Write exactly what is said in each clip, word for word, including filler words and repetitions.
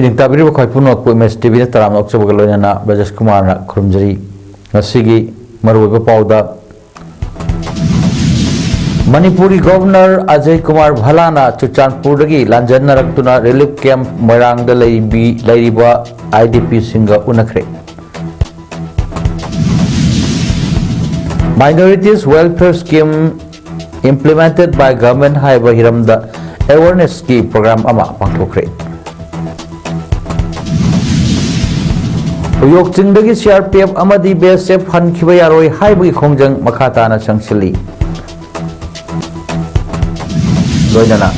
ꯅꯤꯡꯇꯥꯕꯤꯔꯤꯕ ꯈ꯭ꯋꯥꯏ ꯄꯨꯝꯅꯃꯛꯄꯨ ꯏꯃꯦꯖ ꯇꯤꯚꯤꯗ ꯇꯔꯥꯝꯅ ꯑꯣꯛꯆꯕꯒ ꯂꯣꯏꯅꯅ ꯕ꯭ꯔꯖꯦꯁ ꯀꯨꯃꯥꯔꯅ ꯈꯨꯔꯨꯝꯖꯔꯤ꯫ ꯉꯁꯤꯒꯤ ꯃꯔꯨꯑꯣꯏꯕ ꯄꯥꯎꯗ, ꯃꯅꯤꯄꯨꯔꯒꯤ governor Ajay Kumar ꯚꯜꯂꯥꯅ ꯆꯨꯔꯆꯥꯟꯄꯨꯔꯗꯒꯤ ꯂꯥꯟꯖꯦꯟꯅꯔꯛꯇꯨꯅ relief camp ꯃꯣꯏꯔꯥꯡꯗ ꯂꯩꯕꯤ-, ꯂꯩꯔꯤꯕ I D ꯄꯤꯁꯤꯡꯒ ꯎꯅꯈ꯭ꯔꯦ꯫ Minorities Welfare Scheme Implemented by Government ꯍꯥꯏꯕ ꯍꯤꯔꯝꯗ ꯑꯦꯋꯦꯔꯅꯦꯁꯀꯤ ꯄ꯭ꯔꯣꯒ꯭ꯔꯥꯝ ꯑꯃ ꯄꯥꯡꯊꯣꯛꯈ꯭ꯔꯦ꯫ ꯎꯌꯣꯛ ꯆꯤꯡꯗꯒꯤ ꯁꯤ ꯑꯥꯔ ꯄꯤ ꯑꯦꯐ ꯑꯃꯗꯤ ꯕꯤ ꯑꯦꯁ ꯑꯦꯐ ꯍꯟꯈꯤꯕ ꯌꯥꯔꯣꯏ ꯍꯥꯏꯕꯒꯤ ꯈꯣꯡꯖꯪ ꯃꯈꯥ ꯇꯥꯅ ꯆꯪꯁꯤꯜꯂꯤ꯫ ꯂꯣꯏꯅꯅ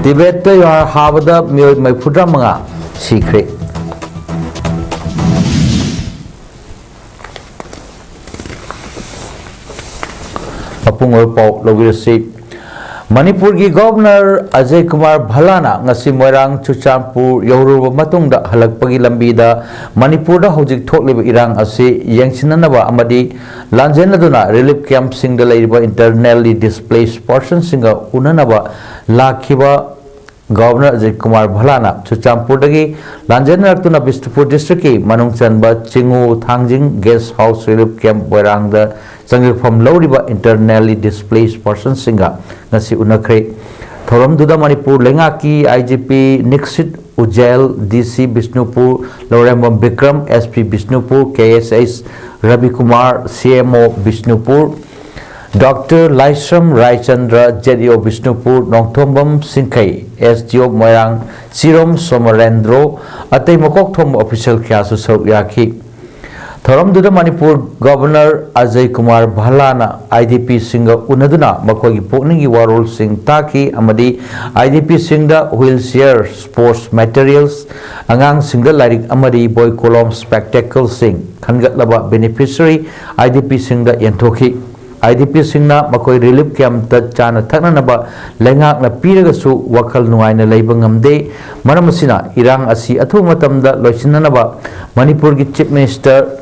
ꯇꯤꯕꯦꯠꯇ ꯌꯨꯍꯥꯔ ꯍꯥꯕꯗ ꯃꯤꯑꯣꯏ ꯃꯔꯤꯐꯨꯇꯔꯥ ꯃꯉꯥ ꯁꯤꯈ꯭ꯔꯦ꯫ ꯃꯄꯨꯡ ꯑꯣꯏꯕ ꯄꯥꯎ ꯂꯧꯕꯤꯔꯁꯤ꯫ ꯃꯅꯤꯄꯨꯔꯒꯤ ꯒꯣꯚꯔꯅꯔ ꯑꯖꯌ ꯀꯨꯃꯥꯔ ꯚꯜꯂꯥꯅ ꯉꯁꯤ ꯃꯣꯏꯔꯥꯡ ꯆꯨꯔꯆꯥꯟꯄꯨꯔ ꯌꯧꯔꯨꯔꯕ ꯃꯇꯨꯡꯗ ꯍꯜꯂꯛꯄꯒꯤ ꯂꯝꯕꯤꯗ ꯃꯅꯤꯄꯨꯔꯗ ꯍꯧꯖꯤꯛ ꯊꯣꯛꯂꯤꯕ ꯏꯔꯥꯡ ꯑꯁꯤ ꯌꯦꯡꯁꯤꯟꯅꯅꯕ ꯑꯃꯗꯤ ꯂꯥꯟꯖꯦꯟꯅꯗꯨꯅ ꯔꯤꯂꯤꯐ ꯀꯦꯝꯞꯁꯤꯡꯗ ꯂꯩꯔꯤꯕ internally displaced personꯁꯤꯡꯒ ꯎꯅꯅꯕ ꯂꯥꯛꯈꯤꯕ ꯒꯣꯚꯔꯅꯔ ꯑꯖꯌ ꯀꯨꯃꯥꯔ ꯚꯜꯂꯥꯅ ꯆꯨꯔꯆꯥꯟꯄꯨꯔꯗꯒꯤ ꯂꯥꯟꯖꯦꯟꯅꯔꯛꯇꯨꯅ ꯕꯤꯁꯅꯨꯄꯨꯔ ꯗꯤꯁꯇ꯭ꯔꯤꯛꯀꯤ ꯃꯅꯨꯡ ꯆꯟꯕ ꯆꯤꯉꯨ, ꯊꯥꯡꯖꯤꯡ, ꯒꯦꯁ ꯍꯥꯎꯁ ꯔꯤꯂꯤꯐ ꯀꯦꯝꯞ ꯃꯣꯏꯔꯥꯡꯗ ꯆꯪꯖꯐꯝ ꯂꯧꯔꯤꯕ internally displaced personꯁꯤꯡꯒ ꯉꯁꯤ ꯎꯅꯈ꯭ꯔꯦ꯫ ꯊꯧꯔꯝꯗꯨꯗ ꯃꯅꯤꯄꯨꯔ ꯂꯩꯉꯥꯛꯀꯤ ꯑꯥꯏ ꯖꯤ ꯄꯤ ꯅꯤꯛꯁꯤꯠ ꯎꯖꯦꯜ, ꯗꯤ ꯁꯤ ꯕꯤꯁꯅꯨꯄꯨꯔ ꯂꯧꯔꯦꯝꯕꯝ ꯕꯤꯀ꯭ꯔꯝ, ꯑꯦꯁ ꯄꯤ ꯕꯤꯁꯅꯨꯄꯨꯔ ꯀꯦ ꯑꯦꯁ ꯑꯩꯆ ꯔꯕꯤꯀꯨꯃꯥꯔ, ꯁꯤ ꯑꯦꯝ ꯑꯣ ꯕꯤꯁꯅꯨꯄꯨꯔ ꯗꯣꯛꯇꯔ ꯂꯥꯏꯁ꯭ꯔꯝ ꯔꯥꯏꯆꯟꯗ꯭ꯔ, ꯖꯦꯠ ꯏ ꯑꯣ ꯕꯤꯁꯅꯨꯄꯨꯔ, ꯅꯣꯡꯊꯣꯝꯕꯝ ꯁꯤꯡꯈꯩ, ꯑꯦꯁ ꯗꯤ ꯑꯣ ꯃꯣꯏꯔꯥꯡ, ꯆꯤꯔꯣꯝ ꯁꯣꯃꯔꯦꯟꯗ꯭ꯔꯣ, ꯑꯇꯩ ꯃꯀꯣꯛ ꯊꯣꯡꯕ ꯑꯣꯐꯤꯁꯤꯌꯦꯜ ꯀꯌꯥꯁꯨ ꯁꯔꯨꯛ ꯌꯥꯈꯤ꯫ ꯊꯧꯔꯝꯗꯨꯗ Manipur governor Ajay Kumar ꯚꯜꯂꯥꯅ I D ꯄꯤꯁꯤꯡꯒ ꯎꯅꯗꯨꯅ ꯃꯈꯣꯏꯒꯤ ꯄꯨꯛꯅꯤꯡꯒꯤ ꯋꯥꯔꯣꯜꯁꯤꯡ ꯇꯥꯈꯤ ꯑꯃꯗꯤ I D ꯄꯤꯁꯤꯡꯗ wheelchair, sports materials, ꯑꯉꯥꯡꯁꯤꯡꯗ ꯂꯥꯏꯔꯤꯛ ꯑꯃꯗꯤ ꯕꯣꯏ, ꯀꯣꯂꯣꯝ, spectacleꯁꯤꯡ ꯈꯟꯒꯠꯂꯕ beneficiary I D ꯄꯤꯁꯤꯡꯗ ꯌꯦꯟꯊꯣꯛꯈꯤ꯫ I D ꯄꯤꯁꯤꯡꯅ ꯃꯈꯣꯏ ꯔꯤꯂꯤꯐ ꯀꯦꯝꯞꯇ ꯆꯥꯅ ꯊꯛꯅꯅꯕ ꯂꯩꯉꯥꯛꯅ ꯄꯤꯔꯒꯁꯨ ꯋꯥꯈꯜ ꯅꯨꯡꯉꯥꯏꯅ ꯂꯩꯕ ꯉꯝꯗꯦ꯫ ꯃꯔꯝ ꯑꯁꯤꯅ ꯏꯔꯥꯡ ꯑꯁꯤ ꯑꯊꯨꯕ ꯃꯇꯝꯗ ꯂꯣꯏꯁꯤꯟꯅꯅꯕ ꯃꯅꯤꯄꯨꯔꯒꯤ ꯆꯤꯐ ꯃꯤꯅꯤꯁꯇꯔ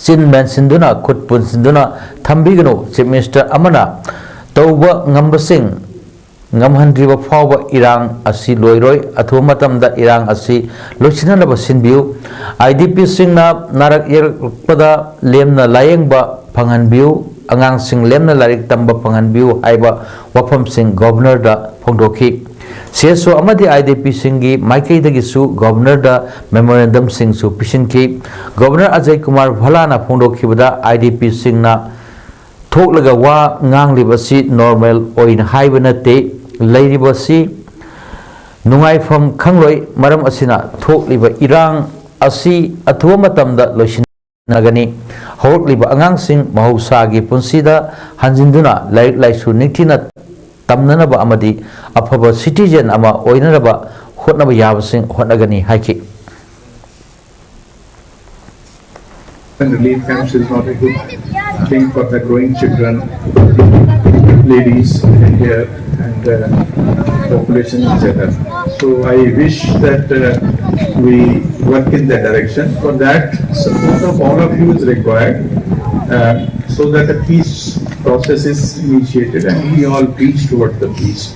ꯆꯤꯟ ꯃꯦꯟꯁꯤꯟꯗꯨꯅ, ꯈꯨꯠ ꯄꯨꯟꯁꯤꯟꯗꯨꯅ ꯊꯝꯕꯤꯒꯅꯨ꯫ ꯆꯤꯐ ꯃꯤꯅꯤꯁꯇꯔ ꯑꯃꯅ ꯇꯧꯕ ꯉꯝꯕꯁꯤꯡ ꯉꯝꯍꯟꯗ꯭ꯔꯤꯕ ꯐꯥꯎꯕ ꯏꯔꯥꯡ ꯑꯁꯤ ꯂꯣꯏꯔꯣꯏ꯫ ꯑꯊꯨꯕ ꯃꯇꯝꯗ ꯏꯔꯥꯡ ꯑꯁꯤ ꯂꯣꯏꯁꯤꯟꯅꯅꯕ ꯁꯤꯟꯕꯤꯌꯨ꯫ ꯑꯥꯏ ꯗꯤ ꯄꯤꯁꯤꯡꯅ ꯅꯥꯔꯛ ꯌꯦꯛꯂꯛꯄꯗ ꯂꯦꯝꯅ ꯂꯥꯌꯦꯡꯕ ꯐꯪꯍꯟꯕꯤꯌꯨ, ꯑꯉꯥꯡꯁꯤꯡ ꯂꯦꯝꯅ ꯂꯥꯏꯔꯤꯛ ꯇꯝꯕ ꯐꯪꯍꯟꯕꯤꯌꯨ ꯍꯥꯏꯕ ꯋꯥꯐꯝꯁꯤꯡ ꯒꯣꯚꯔꯅꯔꯗ ꯐꯣꯡꯗꯣꯛꯈꯤ꯫ ꯁꯤ ꯑꯦꯁ ꯑꯣ ꯑꯃꯗꯤ I D ꯄꯤꯁꯤꯡꯒꯤ ꯃꯥꯏꯀꯩꯗꯒꯤꯁꯨ ꯒꯣꯚꯔꯅꯔꯗ ꯃꯦꯃꯣꯔꯦꯟꯗꯝꯁꯤꯡꯁꯨ ꯄꯤꯁꯤꯟꯈꯤ꯫ Governor Ajay Kumar ꯚꯜꯂꯥꯅ ꯐꯣꯡꯗꯣꯛꯈꯤꯕꯗ, I D ꯄꯤꯁꯤꯡꯅ ꯊꯣꯛꯂꯒ ꯋꯥ ꯉꯥꯡꯂꯤꯕ ꯑꯁꯤ ꯅꯣꯔꯃꯦꯜ ꯑꯣꯏꯅ ꯍꯥꯏꯕ ꯅꯠꯇꯦ꯫ ꯂꯩꯔꯤꯕ ꯑꯁꯤ ꯅꯨꯡꯉꯥꯏꯐꯝ ꯈꯪꯂꯣꯏ꯫ ꯃꯔꯝ ꯑꯁꯤꯅ ꯊꯣꯛꯂꯤꯕ ꯏꯔꯥꯡ ꯑꯁꯤ ꯑꯊꯨꯕ ꯃꯇꯝꯗ ꯂꯣꯏꯁꯤꯟꯅꯒꯅꯤ꯫ ꯍꯧꯔꯛꯂꯤꯕ ꯑꯉꯥꯡꯁꯤꯡ ꯃꯍꯧꯁꯥꯒꯤ ꯄꯨꯟꯁꯤꯗ ꯍꯟꯖꯤꯟꯗꯨꯅ ꯂꯥꯏꯔꯤꯛ ꯂꯥꯏꯁꯨ ꯅꯤꯡꯊꯤꯅ ꯇꯝꯅꯅꯕ ꯑꯃꯗꯤ ꯑꯐꯕ ꯁꯤꯇꯤꯖꯦꯟ ꯑꯃ ꯑꯣꯏꯅꯅꯕ ꯍꯣꯠꯅꯕ ꯌꯥꯕꯁꯤꯡ ꯍꯣꯠꯅꯒꯅꯤ ꯍꯥꯏꯈꯤ꯫ And relief camps is not a good thing for the growing children, ladies, and, uh, and uh, population in general. So I wish that uh, we work in that direction. For that, support of all of you is required, uh, so that a peace process is initiated and we all reach towards the peace.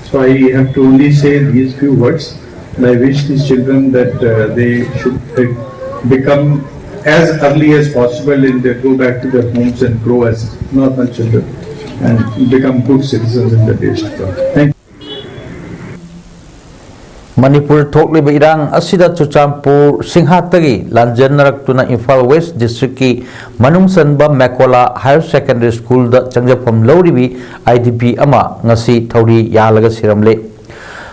So I have to only say these few words. And I wish these children that uh, they should uh, become as early as possible and they go back to their homes and grow as normal children and become good citizens in the days to come. Thank you. Manipur ꯊꯣꯛꯂꯤꯕ ꯏꯔꯥꯡ ꯑꯁꯤꯗ Churachandpur ꯁꯤꯡꯍꯥꯠꯇꯒꯤ ꯂꯥꯟꯖꯦꯟꯅꯔꯛꯇꯨꯅ Imphal west ꯗꯤꯁꯇ꯭ꯔꯤꯛꯀꯤ ꯃꯅꯨꯡ ꯆꯟꯕ ꯃꯦꯀꯣꯂꯥ higher secondary ꯁ꯭ꯀꯨꯜꯗ ꯆꯪꯖꯐꯝ ꯂꯧꯔꯤꯕꯤ I D ꯄꯤ ꯑꯃ ꯉꯁꯤ ꯊꯧꯔꯤ ꯌꯥꯜꯂꯒ ꯁꯤꯔꯝꯂꯦ꯫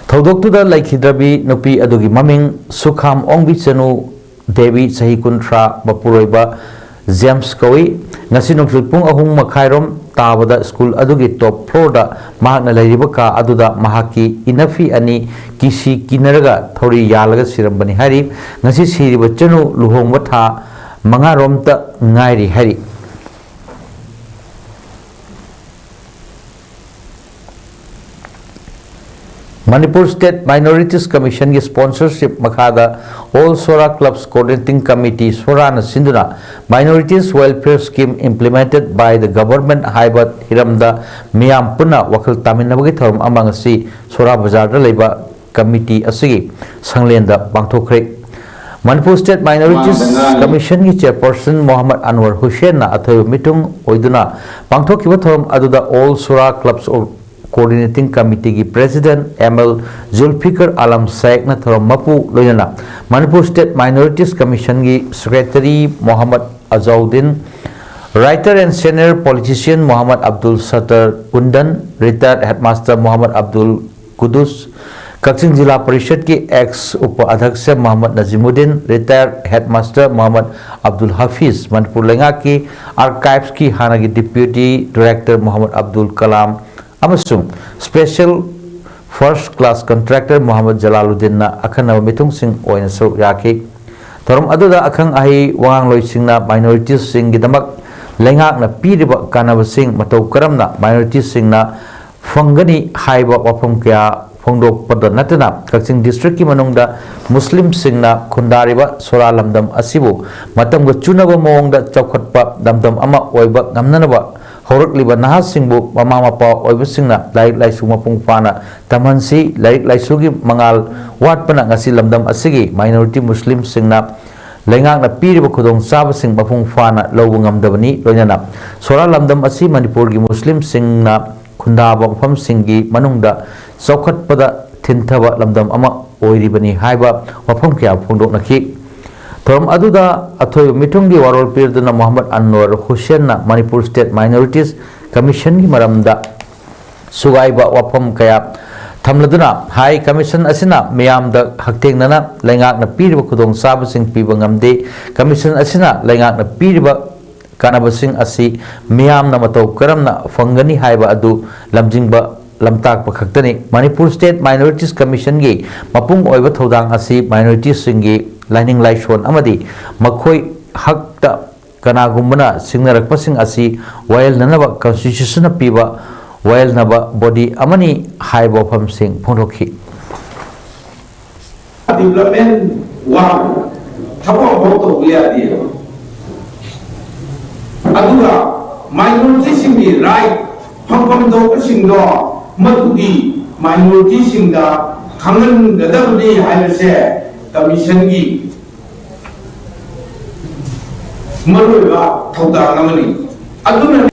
ꯊꯧꯗꯣꯛꯇꯨꯗ ꯂꯩꯈꯤꯗ꯭ꯔꯕꯤ ꯅꯨꯄꯤ ꯑꯗꯨꯒꯤ ꯃꯃꯤꯡ ꯁꯨꯈꯥꯝ ꯑꯣꯡꯕꯤꯆꯅꯨ ꯗꯦꯕꯤ, ꯆꯍꯤ ꯀꯨꯟꯊ꯭ꯔꯥ, ꯃꯄꯨꯔꯣꯏꯕ ꯖꯦꯝꯁ ꯀꯧꯏ꯫ ꯉꯁꯤ ꯅꯨꯡꯊꯤꯜ ꯄꯨꯡ ꯑꯍꯨꯝ ꯃꯈꯥꯏꯔꯣꯝ ꯇꯥꯕꯗ ꯁ꯭ꯀꯨꯜ ꯑꯗꯨꯒꯤ ꯇꯣꯞ ꯐ꯭ꯂꯣꯔꯗ ꯃꯍꯥꯛꯅ ꯂꯩꯔꯤꯕ ꯀꯥ ꯑꯗꯨꯗ ꯃꯍꯥꯛꯀꯤ ꯏꯅꯐꯤ ꯑꯅꯤ ꯀꯤꯁꯤ ꯀꯤꯅꯔꯒ ꯊꯧꯔꯤ ꯌꯥꯜꯂꯒ ꯁꯤꯔꯝꯕꯅꯤ ꯍꯥꯏꯔꯤ꯫ ꯉꯁꯤ ꯁꯤꯔꯤꯕ ꯆꯅꯨ ꯂꯨꯍꯣꯡꯕ ꯊꯥ ꯃꯉꯥꯔꯣꯝꯇ ꯉꯥꯏꯔꯤ ꯍꯥꯏꯔꯤ꯫ Manipur State Minorities Commission ꯒꯤ sponsorship ꯃꯈꯥꯗ All Sora Clubs Coordinating Committee, ꯁꯣꯔꯥꯅ ꯁꯤꯟꯗꯨꯅ Minorities Welfare Scheme implemented by the government ꯍꯥꯏꯕ ꯍꯤꯔꯝꯗ ꯃꯤꯌꯥꯝ ꯄꯨꯟꯅ ꯋꯥꯈꯜ ꯇꯥꯃꯤꯟꯅꯕꯒꯤ ꯊꯧꯔꯝ ꯑꯃ ꯉꯁꯤ ꯁꯣꯔꯥ ꯕꯖꯥꯔꯗ ꯂꯩꯕ committee ꯑꯁꯤꯒꯤ ꯁꯪꯂꯦꯟꯗ ꯄꯥꯡꯊꯣꯛꯈ꯭ꯔꯦ꯫ Manipur State Minorities Commission ꯒꯤ chairperson ꯃꯣꯍꯝꯃꯗ ꯑꯟꯋꯔ ꯍꯨꯁꯦꯟꯅ ꯑꯊꯣꯏꯕ ꯃꯤꯊꯨꯡ ꯑꯣꯏꯗꯨꯅ ꯄꯥꯡꯊꯣꯛꯈꯤꯕ ꯊꯧꯔꯝ ꯑꯗꯨꯗ All Sora Clubs Coordinating Committee ꯒꯤ president M L ꯖꯨꯜꯐꯤꯀꯔ ꯑꯥꯂꯝ ꯁꯥꯌꯦꯛꯅ ꯊꯧꯔꯝ ꯃꯄꯨ, ꯂꯣꯏꯅꯅ Manipur State Minorities Commission ꯒꯤ secretary Mohammad Azauddin, writer and senior politician Mohammad Abdul Sattar Kundan, retired headmaster Mohammad Abdul Kudus, Kakching Zila ꯄꯔꯤꯁꯠꯀꯤ ex ꯎꯄ ꯑꯙ꯭ꯌꯛꯁ ꯃꯣꯍꯝꯃꯗ ꯅꯖꯤꯃꯨꯗꯤꯟ, retired headmaster ꯃꯣꯍꯝꯃꯗ ꯑꯕꯗꯨꯜ ꯍꯐꯤꯖ, ꯃꯅꯤꯄꯨꯔ ꯂꯩꯉꯥꯛꯀꯤ archives ꯀꯤ ꯍꯥꯟꯅꯒꯤ deputy director ꯃꯣꯍꯝꯃꯗ ꯑꯕꯗꯨꯜ ꯀꯂꯥꯝ ꯑꯃꯁꯨꯡ special first class contractor Mohammad ꯖꯂꯥꯂꯨꯗꯤꯟꯅ ꯑꯈꯟꯅꯕ ꯃꯤꯊꯨꯡꯁꯤꯡ ꯑꯣꯏꯅ ꯁꯔꯨꯛ ꯌꯥꯈꯤ꯫ ꯊꯧꯔꯝ ꯑꯗꯨꯗ ꯑꯈꯪ ꯑꯍꯩ ꯋꯥꯉꯥꯡꯂꯣꯏꯁꯤꯡꯅ minorities ꯁꯤꯡꯒꯤꯗꯃꯛ ꯂꯩꯉꯥꯛꯅ ꯄꯤꯔꯤꯕ ꯀꯥꯟꯅꯕꯁꯤꯡ ꯃꯇꯧ ꯀꯔꯝꯅ minorities ꯁꯤꯡꯅ ꯐꯪꯒꯅꯤ ꯍꯥꯏꯕ ꯋꯥꯐꯝ ꯀꯌꯥ ꯐꯣꯡꯗꯣꯛꯄꯗ ꯅꯠꯇꯅ, ꯀꯛꯆꯤꯡ district ꯀꯤ ꯃꯅꯨꯡꯗ ꯃꯨꯁꯂꯤꯝꯁꯤꯡꯅ ꯈꯨꯟꯗꯥꯔꯤꯕ ꯁꯣꯔꯥ ꯂꯝꯗꯝ ꯑꯁꯤꯕꯨ ꯃꯇꯝꯒ ꯆꯨꯅꯕ ꯃꯑꯣꯡꯗ ꯆꯥꯎꯈꯠꯄ ꯂꯝꯗꯝ ꯑꯃ ꯑꯣꯏꯕ ꯉꯝꯅꯅꯕ ꯍꯧꯔꯛꯂꯤꯕ ꯅꯍꯥꯁꯤꯡꯕꯨ ꯃꯃꯥ ꯃꯄꯥ ꯑꯣꯏꯕꯁꯤꯡꯅ ꯂꯥꯏꯔꯤꯛ ꯂꯥꯏꯁꯨ ꯃꯄꯨꯡ ꯐꯥꯅ ꯇꯝꯍꯟꯁꯤ꯫ ꯂꯥꯏꯔꯤꯛ ꯂꯥꯏꯁꯨꯒꯤ ꯃꯉꯥꯜ ꯋꯥꯠꯄꯅ ꯉꯁꯤ ꯂꯝꯗꯝ ꯑꯁꯤꯒꯤ minority ꯃꯨꯁꯂꯤꯝꯁꯤꯡꯅ ꯂꯩꯉꯥꯛꯅ ꯄꯤꯔꯤꯕ ꯈꯨꯗꯣꯡꯆꯥꯕꯁꯤꯡ ꯃꯄꯨꯡ ꯐꯥꯅ ꯂꯧꯕ ꯉꯝꯗꯕꯅꯤ꯫ ꯂꯣꯏꯅꯅ ꯁꯣꯔꯥ ꯂꯝꯗꯝ ꯑꯁꯤ ꯃꯅꯤꯄꯨꯔꯒꯤ ꯃꯨꯁꯂꯤꯝꯁꯤꯡꯅ ꯈꯨꯟꯗꯥꯕ ꯃꯐꯝꯁꯤꯡꯒꯤ ꯃꯅꯨꯡꯗ ꯆꯥꯎꯈꯠꯄꯗ ꯊꯤꯟꯊꯕ ꯂꯝꯗꯝ ꯑꯃ ꯑꯣꯏꯔꯤꯕꯅꯤ ꯍꯥꯏꯕ ꯋꯥꯐꯝ ꯀꯌꯥ ꯐꯣꯡꯗꯣꯛꯅꯈꯤ꯫ ꯊꯧꯔꯝ ꯑꯗꯨꯗ ꯑꯊꯣꯏꯕ ꯃꯤꯊꯨꯡꯒꯤ ꯋꯥꯔꯣꯜ ꯄꯤꯔꯗꯨꯅ Mohammad ꯑꯟꯋꯔ ꯍꯨꯁꯦꯟꯅ Manipur State Minorities Commission ꯒꯤ ꯃꯔꯝꯗ ꯁꯨꯒꯥꯏꯕ ꯋꯥꯐꯝ ꯀꯌꯥ ꯊꯝꯂꯗꯨꯅ ꯍꯥꯏ, commission ꯑꯁꯤꯅ ꯃꯤꯌꯥꯝꯗ ꯍꯛꯊꯦꯡꯅꯅ ꯂꯩꯉꯥꯛꯅ ꯄꯤꯔꯤꯕ ꯈꯨꯗꯣꯡꯆꯥꯕꯁꯤꯡ ꯄꯤꯕ ꯉꯝꯗꯦ꯫ Commission ꯑꯁꯤꯅ ꯂꯩꯉꯥꯛꯅ ꯄꯤꯔꯤꯕ ꯀꯥꯟꯅꯕꯁꯤꯡ ꯑꯁꯤ ꯃꯤꯌꯥꯝꯅ ꯃꯇꯧ ꯀꯔꯝꯅ ꯐꯪꯒꯅꯤ ꯍꯥꯏꯕ ꯑꯗꯨ ꯂꯝꯖꯤꯡꯕ ꯂꯝꯇꯥꯛꯄ ꯈꯛꯇꯅꯤ꯫ Manipur State Minorities Commission ꯒꯤ ꯃꯄꯨꯡ ꯑꯣꯏꯕ ꯊꯧꯗꯥꯡ ꯑꯁꯤ minorities ꯁꯤꯡꯒꯤ ꯂꯥꯏꯅꯤꯡ ꯂꯥꯏꯁꯣꯟ ꯑꯃꯗꯤ ꯃꯈꯣꯏ ꯍꯛꯇ ꯀꯅꯥꯒꯨꯝꯕꯅ ꯁꯤꯡꯅꯔꯛꯄꯁꯤꯡ ꯑꯁꯤ ꯋꯥꯌꯦꯜꯅꯅꯕ constitution ꯅ ꯄꯤꯕ ꯋꯥꯌꯦꯜꯅꯕ body ꯑꯃꯅꯤ ꯍꯥꯏꯕ ꯋꯥꯐꯝꯁꯤꯡ ꯐꯣꯡꯗꯣꯛꯈꯤ꯫ ꯗꯤꯕ꯭ꯂꯞꯃꯦꯟ ꯋꯥ ꯊꯕꯛ ꯑꯃꯐꯥꯎ ꯇꯧꯕ ꯌꯥꯗꯦꯕ꯫ ꯑꯗꯨꯒ ꯃꯥꯏꯅꯣꯔꯤꯇꯤꯁꯤꯡꯒꯤ ꯔꯥꯏꯠ ꯐꯪꯐꯝ ꯊꯣꯛꯄꯁꯤꯡꯗꯣ ꯃꯗꯨꯒꯤ ꯃꯥꯏꯅꯣꯔꯤꯇꯤꯁꯤꯡꯗ ꯈꯪꯍꯟꯒꯗꯕꯅꯤ ꯍꯥꯏꯕꯁꯦ ꯀꯃꯤꯁꯟꯒꯤ ꯃꯔꯨꯑꯣꯏꯕ ꯊꯧꯗꯥꯡ ꯑꯃꯅꯤ꯫ ꯑꯗꯨꯅ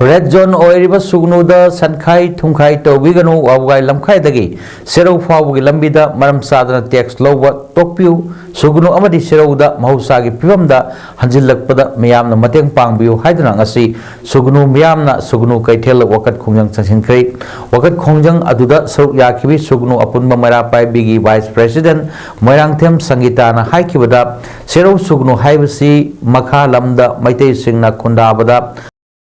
ꯔꯦꯗ ꯖꯣꯟ ꯑꯣꯏꯔꯤꯕ ꯁꯨꯒꯅꯨꯗ ꯁꯟꯈꯥꯏ ꯊꯨꯝꯈꯥꯏ ꯇꯧꯕꯤꯒꯅꯨ꯫ ꯋꯥꯕꯒꯥꯏ ꯂꯝꯈꯥꯏꯗꯒꯤ ꯁꯦꯔꯧ ꯐꯥꯎꯕꯒꯤ ꯂꯝꯕꯤꯗ ꯃꯔꯝ ꯆꯥꯗꯅ ꯇꯦꯛꯁ ꯂꯧꯕ ꯇꯣꯛꯄꯤꯌꯨ꯫ ꯁꯨꯒꯅꯨ ꯑꯃꯗꯤ ꯁꯦꯔꯧꯗ ꯃꯍꯧꯁꯥꯒꯤ ꯐꯤꯕꯝꯗ ꯍꯟꯖꯤꯜꯂꯛꯄꯗ ꯃꯤꯌꯥꯝꯅ ꯃꯇꯦꯡ ꯄꯥꯡꯕꯤꯌꯨ ꯍꯥꯏꯗꯨꯅ ꯉꯁꯤ ꯁꯨꯒꯅꯨ ꯃꯤꯌꯥꯝꯅ ꯁꯨꯒꯅꯨ ꯀꯩꯊꯦꯜꯗ ꯋꯥꯀꯠ ꯈꯣꯡꯖꯪ ꯆꯪꯁꯤꯟꯈ꯭ꯔꯦ꯫ ꯋꯥꯀꯠ ꯈꯣꯡꯖꯪ ꯑꯗꯨꯗ ꯁꯔꯨꯛ ꯌꯥꯈꯤꯕꯤ ꯁꯨꯒꯅꯨ ꯑꯄꯨꯟꯕ ꯃꯩꯔꯥ ꯄꯥꯏꯕꯤꯒꯤ ꯚꯥꯏꯁ ꯄ꯭ꯔꯦꯁꯤꯗꯦꯟ ꯃꯣꯏꯔꯥꯡꯊꯦꯝ ꯁꯪꯒꯤꯇꯥꯅ ꯍꯥꯏꯈꯤꯕꯗ, ꯁꯦꯔꯧ ꯁꯨꯒꯅꯨ ꯍꯥꯏꯕꯁꯤ ꯃꯈꯥ ꯂꯝꯗ ꯃꯩꯇꯩꯁꯤꯡꯅ ꯈꯨꯟꯗꯥꯕꯗ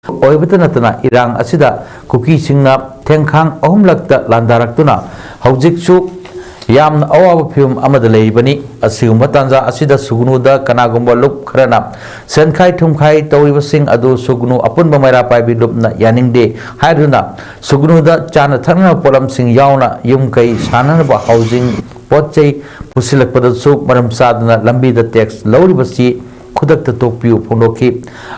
ꯑꯣꯏꯕꯇ ꯅꯠꯇꯅ ꯏꯔꯥꯡ ꯑꯁꯤꯗ ꯀꯨꯀꯤꯁꯤꯡꯅ ꯊꯦꯡꯈꯥꯡ ꯑꯍꯨꯝꯂꯛꯇ ꯂꯥꯟꯗꯥꯔꯛꯇꯨꯅ ꯍꯧꯖꯤꯛꯁꯨ ꯌꯥꯝꯅ ꯑꯋꯥꯕ ꯐꯤꯕꯝ ꯑꯃꯗ ꯂꯩꯔꯤꯕꯅꯤ꯫ ꯑꯁꯤꯒꯨꯝꯕ ꯇꯥꯟꯖꯥ ꯑꯁꯤꯗ ꯁꯨꯒꯅꯨꯗ ꯀꯅꯥꯒꯨꯝꯕ ꯂꯨꯞ ꯈꯔꯅ ꯁꯦꯟꯈꯥꯏ ꯊꯨꯝꯈꯥꯏ ꯇꯧꯔꯤꯕꯁꯤꯡ ꯑꯗꯨ ꯁꯨꯒꯅꯨ ꯑꯄꯨꯟꯕ ꯃꯩꯔꯥ ꯄꯥꯏꯕꯤ ꯂꯨꯞꯅ ꯌꯥꯅꯤꯡꯗꯦ ꯍꯥꯏꯗꯨꯅ ꯁꯨꯒꯅꯨꯗ ꯆꯥꯅ ꯊꯛꯅꯕ ꯄꯣꯠꯂꯝꯁꯤꯡ ꯌꯥꯎꯅ ꯌꯨꯝ ꯀꯩ ꯁꯥꯅꯅꯕ ꯍꯥꯎꯁꯤꯡ ꯄꯣꯠ ꯆꯩ ꯄꯨꯁꯤꯜꯂꯛꯄꯗꯁꯨ ꯃꯔꯝ ꯆꯥꯗꯅ ꯂꯝꯕꯤꯗ ꯇꯦꯛꯁ ꯂꯧꯔꯤꯕꯁꯤ ꯈꯨꯗꯛꯇ ꯇꯣꯛꯄꯤꯌꯨ ꯐꯣꯡꯗꯣꯛꯈꯤ꯫